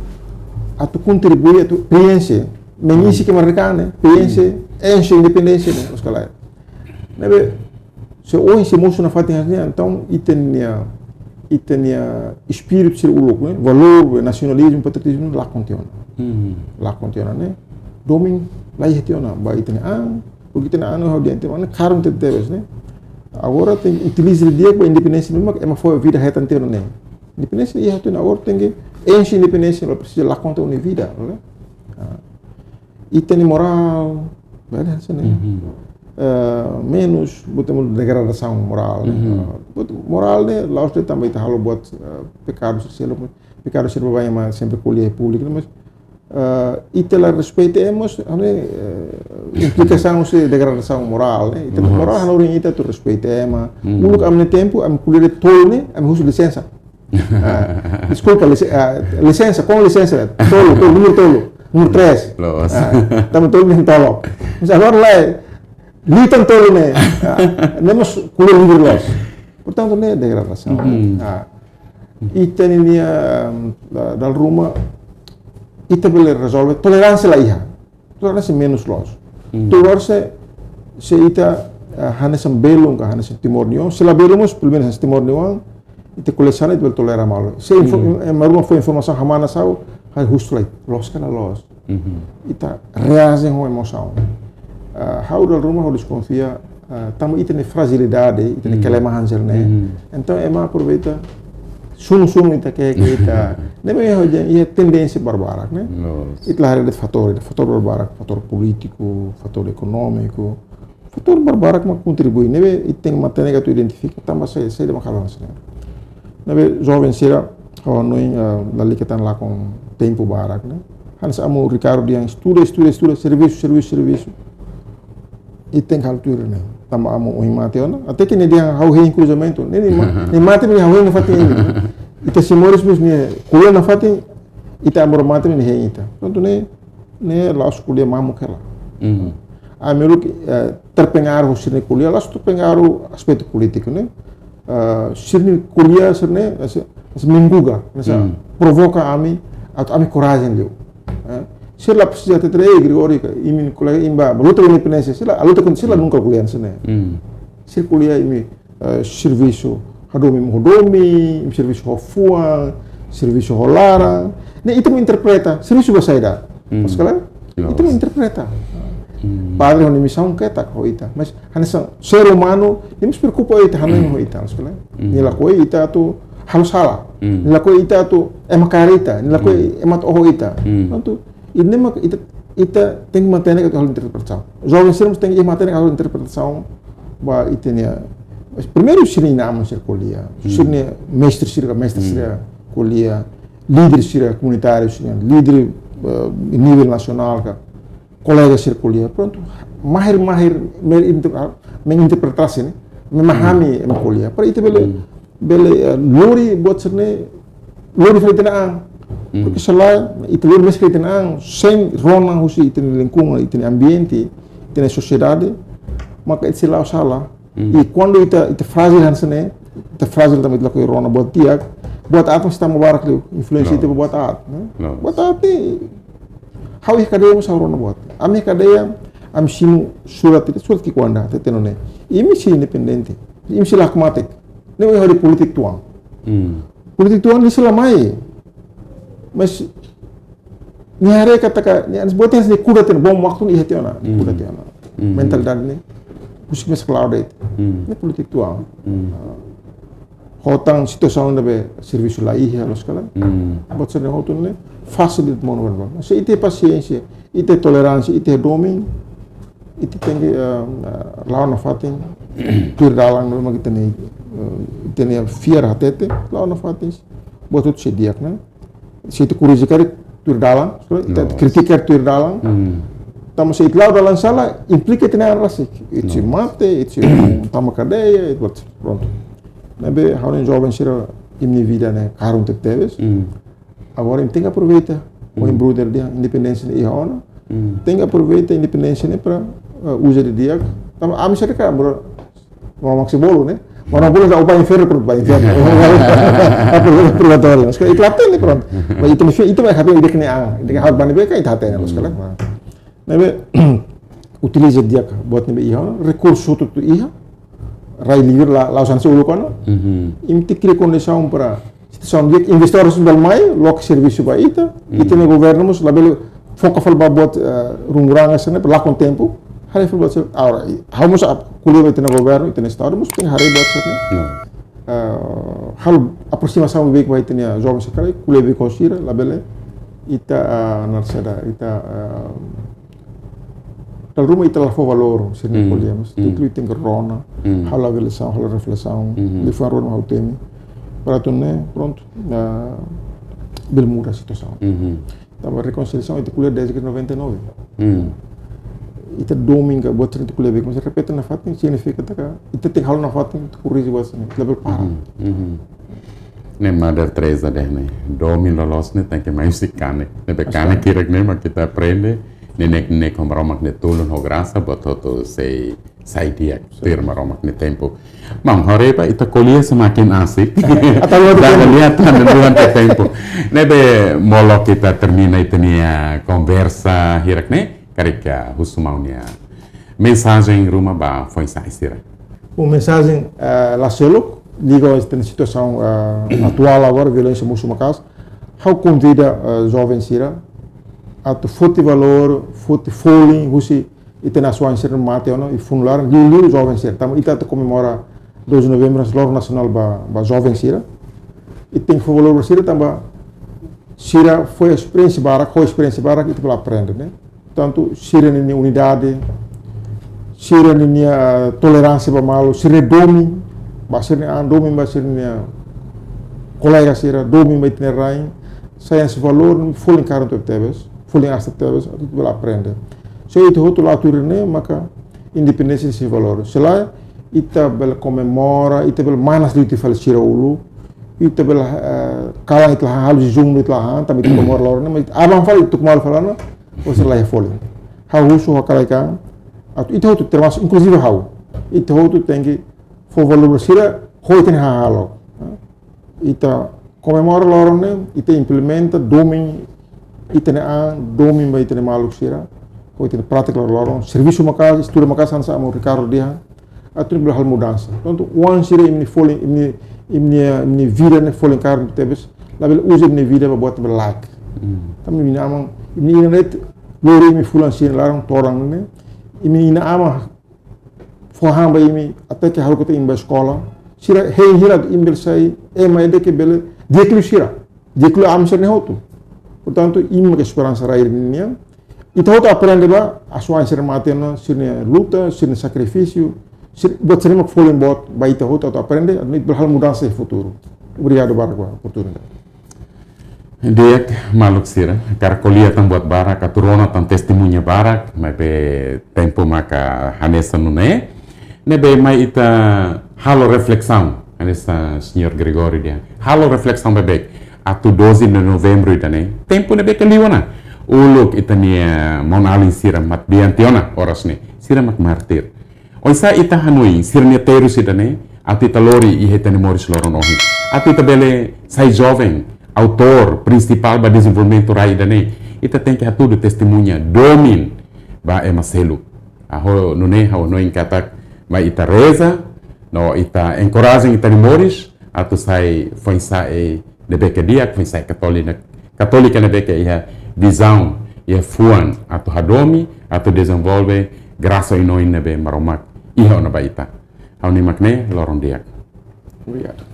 atu kontribui, atu preenxe, mengisi ke mereka ne'e, preenxe, enxe independénsia ne'e, loos ka lae. Ne'ebé, se ohin sei mosu nafatin hanesan ne'e, entaun ita-nia, ita-nia espíritu sira uluk, ne'e, valór, nasionalizmu, patriotizmu, lakon tiha ona. Lakon tiha ona, ne'e. Domin, la iha tiha ona, ba ita-nia an, porque ita-nia an, ha'u dehan, ita-nia an karun tebetebes, ne'e. Agora tenke utiliza di'ak ba independénsia, mak ema fó vida hetan tiha ona, ne'e. Independénsia iha tiha ona, agora tenke enxe independénsia, la presiza lakon tiha ona vida, ne'e. Ah. Ita-nia morál, bele hanesan ne'e. Eh, menus, buat ema degradasaun morál, ne'e? Ah, buat morál ne'e, la'ós de'it tanba ita halo buat, eh, pekadu sosiál, pekadu sira baibain ema sempre ko'alia iha públiku, mas, eh, ita la respeita ema, ne'e, eh, implikasaun husi degradasaun morál, ne'e? Ita-nia morál hanorin ita atu respeita ema. Uluk ami-nia tempu, ami ko'alia de'it tolu ne'e, ami husu lisensa. Ah, deskulpa, lise-, ah, lisensa, kon lisensa? Tolu, tolu, númeru tolu, númeru tres. Loos. Ah, tanba tolu ne'e tolok. Mas agora lae, liu tan tolu ne'e. Ah, ne'e mós ko'alia livre loos. Portantu, ne'e degradasaun. Ah, ita-nia, ah, da-, dala ruma, ita bele rezolve, toleránsia la iha. Toleránsia menus loos. Toleránsia, se ita, ah, hanesan belun ka hanesan timoroan, se la belun mós, pelumenus hanesan timoroan, ita ko'alia hanesan ne'e, ita bele tolera malu. Se info-, em-, ema ruma fó informasaun hamana sa'e, ha'u husu lai, loos ka la loos. Ita reaji ho emosaun. Ah, ha'u dala ruma ha'u deskonfia, ah, tanba ita-nia frajilidade, ita-nia kelemahan sira-ne'e. Entaun ema aproveita sunu-sunu ita ke, ke ita. Ne'ebé ha'u dehan iha tendénsia barbarak, ne'e? Ita la haree de'it fatór, fatór barbarak, fatór polítiku, fatór ekonómiku, fatór barbarak mak kontribui. Ne'ebé ita tenke matenek atu identifika tanba saida, saida mak halo hanesan ne'e. Ne'ebé joven sira, ha'u hanoin, ah, lalika tan lakon tempu barak, ne'e? Hanesan amu Ricardo dehan estuda, estuda, estuda, servisu, servisu, servisu. Ita tenke halo tuir ne'e. Tanba amu ohin mate ona. Até ke nia dehan ha'u hein kruzamentu. Ne'e, nia ma-, nia mate mak ha'u hein nafatin. Ita sei moris mós nia ko'alia nafatin. Ita amu mate mak nia hein ita. Prontu ne'e, ne'e la'ós ko'alia mamuk hela. Ami uluk, eh, terpengaruh ho sira-nia ko'alia, la'ós terpengaruh aspetu polítiku, ne'e? Eh, sira-nia ko'alia sira-ne'e, eh, se, se mengguga, hanesan provoka ami, atu ami korajen liu. Eh, sira la presiza hatete, "Ei, Gregório, ka, imi ko'alia, imi bá, bá luta independénsia," sira la, luta kontra sira la nunka ko'alia hanesan ne'e. Sira ko'alia imi, eh, servisu hadomi, hadomi, servisu ho fuan, servisu ho laran. Ne'e ita mak interpreta, servisu ba saida. Maksudnya, ita mak interpreta. Padre ho nia misaun ketak ho ita. Mas hanesan ser umanu, nia mós preokupa ho ita, hanoin ho ita, maksudnya. Nia lakohi ita atu halo sala. Nia lakohi ita atu ema kaer ita, nia lakohi ema atu oho ita. Prontu, ida-ne'e mak ita, ita tenke matenek atu halo interpretasaun. Joven sira mós tenke iha matenek halo interpretasaun ba ita-nia. Primeiru sira-nia inan-aman sira ko'alia. Sira-nia mestre sira, mestre sira ko'alia. Líder sira komunitáriu sira, líder, eh, nivel nasionál ka. Kolega sira ko'alia. Prontu, mahir-mahir, mer inter-, ah, menginterpretasi ne'e, memahami ema ko'alia. Para ita bele, bele, eh, lori buat sira-ne'e, lori fali ita-nia an. Porque se lae, ita lori mesak fali ita-nia an, sein rona husi ita-nia lingkungan, ita-nia ambiente, ita-nia sosiedade, maka ita sei la'o sala. I kuandu ita, ita frájil hanesan ne'e, ita frájil tanba ita lakohi rona buat di'ak, buat aat mós tama barak liu, influénsia ita ba buat aat, ne'e? Buat aat ne'e, ha'u iha kadeia mós ha'u rona buat. Ami iha kadeia, ami simu surat ida, surat ki'ikoan ida, hatete nune'e. Imi sei independente, imi sei la hakmatek. Ne'e hodi polítika tuan. Polítika tuan ne'e sei la mai. Mas nia haree katak, nia, buat ne'e sei kuda tiha ona, bom waktu ne'e iha tiha ona, kuda tiha ona. Mentalidade ne'e, husik mesak la'o de'it. Ne'e polítika tuan. Ah, ho tan situasaun ne'ebé servisu la iha, loos ka lae. Buat sira-ne'e hotu ne'e, fasil de'it monu ba. Se ita pasiénsia, ita toleránsia, ita domin, ita tenke, eh, eh, la'o nafatin, tuir dalan, no mak ita-nia, eh, ita-nia fiar hatete, la'o nafatin. Buat hotu sei di'ak, ne'e? Se ita korrije karik tuir dalan, ita kritika karik tuir dalan. Tanba se ita la'o dalan sala, implika ita-nia an rasik. Ita sei mate, ita sei tama kadeia, ita buat, prontu. Ne'ebé, ha'u-nia joven sira, imi-nia vida ne'e karun tebetebes. Agora, imi tenke aproveita. Ohin brother dehan, independénsia ne'e iha ona. Tenke aproveita independénsia ne'e para, eh, uza didi'ak. Tanba ami sira ka, bro, Maromak sei bolu, ne'e? Maromak bolu, ita bá infernu, prontu, bá infernu. Aproveita purgatóriu. Mas ita la hatene, prontu. Mas ita, ita, ita bá hatene, ita-nia an, ita-nia hak bani beka, ita hatene, loos ka lae. Ne'ebé, utiliza di'ak buat ne'ebé iha, rekursu hotu-hotu iha, rai livre la, la'ós hanesan uluk ona. Imi tenke kria kondisaun para situasaun di'ak, investidór sira bele mai, loke servisu ba ita, ita-nia governu mós labele foka fali ba buat, eh, runguranga sira-ne'e, lakon tempu, haree fali buat sira, agora, i, ha'u mós ap-, ko'alia ba ita-nia governu, ita-nia estadu, mós tenke haree buat sira-ne'e. Eh, halo aprosimasaun beik ba ita-nia joven sira, ko'alia beik ho sira, labele, ita, eh, naran saida, ita, eh, dala ruma ita la fó valór, sira-nia ko'alia, mas ita tenke rona, halo avaliasaun, halo reflesaun, liafuan rua mak ha'u temi. Para atu nune'e, prontu, ah, bele muda situasaun. Tanba rekonsiliasaun ita ko'alia desde noventa e nove. Ita domin ka buat sira ita ko'alia beik, mas repete nafatin, signifika katak ita tenke halo nafatin, ita korrije buat sira-ne'e, ita labele para. Ne'e Mother Teresa dehan ne'e, domin loloos ne'e tenke mai husi kanek. Ne'ebé kanek hirak ne'e mak ita aprende, neineik-neineik ho Maromak nia tulun ho grasa, buat hotu sei sai di'ak, tuir Maromak nia tempu. Maun, haree ba, ita ko'alia semakin asik. Dada lihat, tan, durante tempu. Ne'ebé molok ita termina ita-nia konversa hirak ne'e, karik husu maun nia mensajen ruma ba foin-sa'e sira. Bom, mensajen, eh, la seluk, liga ho ita-nia situasaun, eh, atuál agora, violénsia mosu maka'as. Ha'u konvida, eh, joven sira, atu foti valór, foti folin husi ita-nia asuwa'in sira mate ona iha funu laran, liuliu joven sira. Tanba ita atu komemora doze de novembru, loron nasionál ba, ba joven sira. Ita tenke fó valór ba sira tanba sira fó esperiénsia barak, ho esperiénsia barak ita bele aprende, ne'e? Tantu sira-nia unidade, sira-nia, ah, toleránsia ba malu, sira-nia domin ba sira-nia an, domin ba sira-nia kolega sira, domin ba ita-nia rain, sai hanesan valór folin karik tebes, folin aas tebes, atu bele aprende. Se ita hotu la tuir ne'e, maka independénsia sei valór. Se lae, ita bele komemora, ita bele manas liu tiha fali sira uluk, ita bele, eh, kalan ita la halo jejún, ita la han, tanba ita komemora loron ne'e, mas aban fali ita komemora fali ona, ou sei la iha folin. Ha'u husu, ha'u hakarak, atu ita hotu termasuk, inkluzive ha'u. Ita hotu tenke fó valór ba sira, ho ita-nia hahalok. Ita komemora loron ne'e, ita implementa, domin ita-nia an, domin ba ita-nia maluk sira, ho ita-nia prátika loroloron, servisu maka'as, estuda maka'as, hanesan maun Ricardo dehan, atu nune'e bele halo mudansa. Tantu oan sira imi-nia folin, imi-nia, imi-nia, imi-nia vida ne'e folin karik tebes, labele uza imi-nia vida ba buat ne'ebé laek. Hmm. Tanba imi-nia aman, imi-nia inan de'it lori imi fulan sia nia laran todan ne'e, imi-nia inan-aman fó han ba imi, até ke halo katak imi bá eskola. Sira hein hira atu imi bele sai ema ida ke bele di'ak liu sira, di'ak liu aman sira-ne'e hotu. Portantu, imi mak esperansa rai nian. Ita hotu aprende ba asuwa'in sira mate ona, sira-nia luta, sira-nia sakrifísiu, sira, buat sira-ne'e mak folin boot ba ita hotu atu aprende, atu nune'e ita bele halo mudansa iha futuru. Obrigadu barak ba oportunidade. Di'ak, maluk sira, hakarak ko'alia tan buat barak, atu rona tan testemuña barak, maibé tempu maka hanesan nune'e. Ne'ebé mai ita halo reflesaun, hanesan señór Gregório dehan. Halo reflesaun beibeik, atu doze de novembru ida-ne'e, tempu ne'ebé ke liu ona. Uluk ita-nia maun-alin sira mak di'ak tiha ona oras ne'e, sira mak mártir. Oinsá ita hanoin sira-nia terus ida-ne'e, atu ita lori iha ita-nia moris loron ohin. Atu ita bele sai joven, autór prinsipál ba dezenvolvimentu rai ida-ne'e, ita tenke hatudu testemuña, domin ba ema seluk. Ha'u nune'e, ha'u hanoin katak mai ita reza, no ita enkoraja ita-nia moris, atu sai foin-sa'e ne'ebé ke di'ak, foin-sa'e katólika, katólika ne'ebé ke iha vizaun, iha fuan, atu hadomi, atu dezenvolve grasa no oin ne'ebé Maromak iha ona ba ita. Ha'u-nia mak ne'e, loron di'ak. Obrigadu.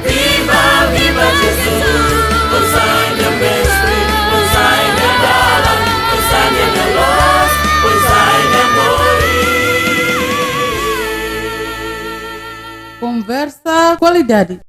Viva, viva Jesus, pois sai minha mestre, pois sai minha dalan, pois sai minha luz, pois sai minha moris. Konversa kualidade.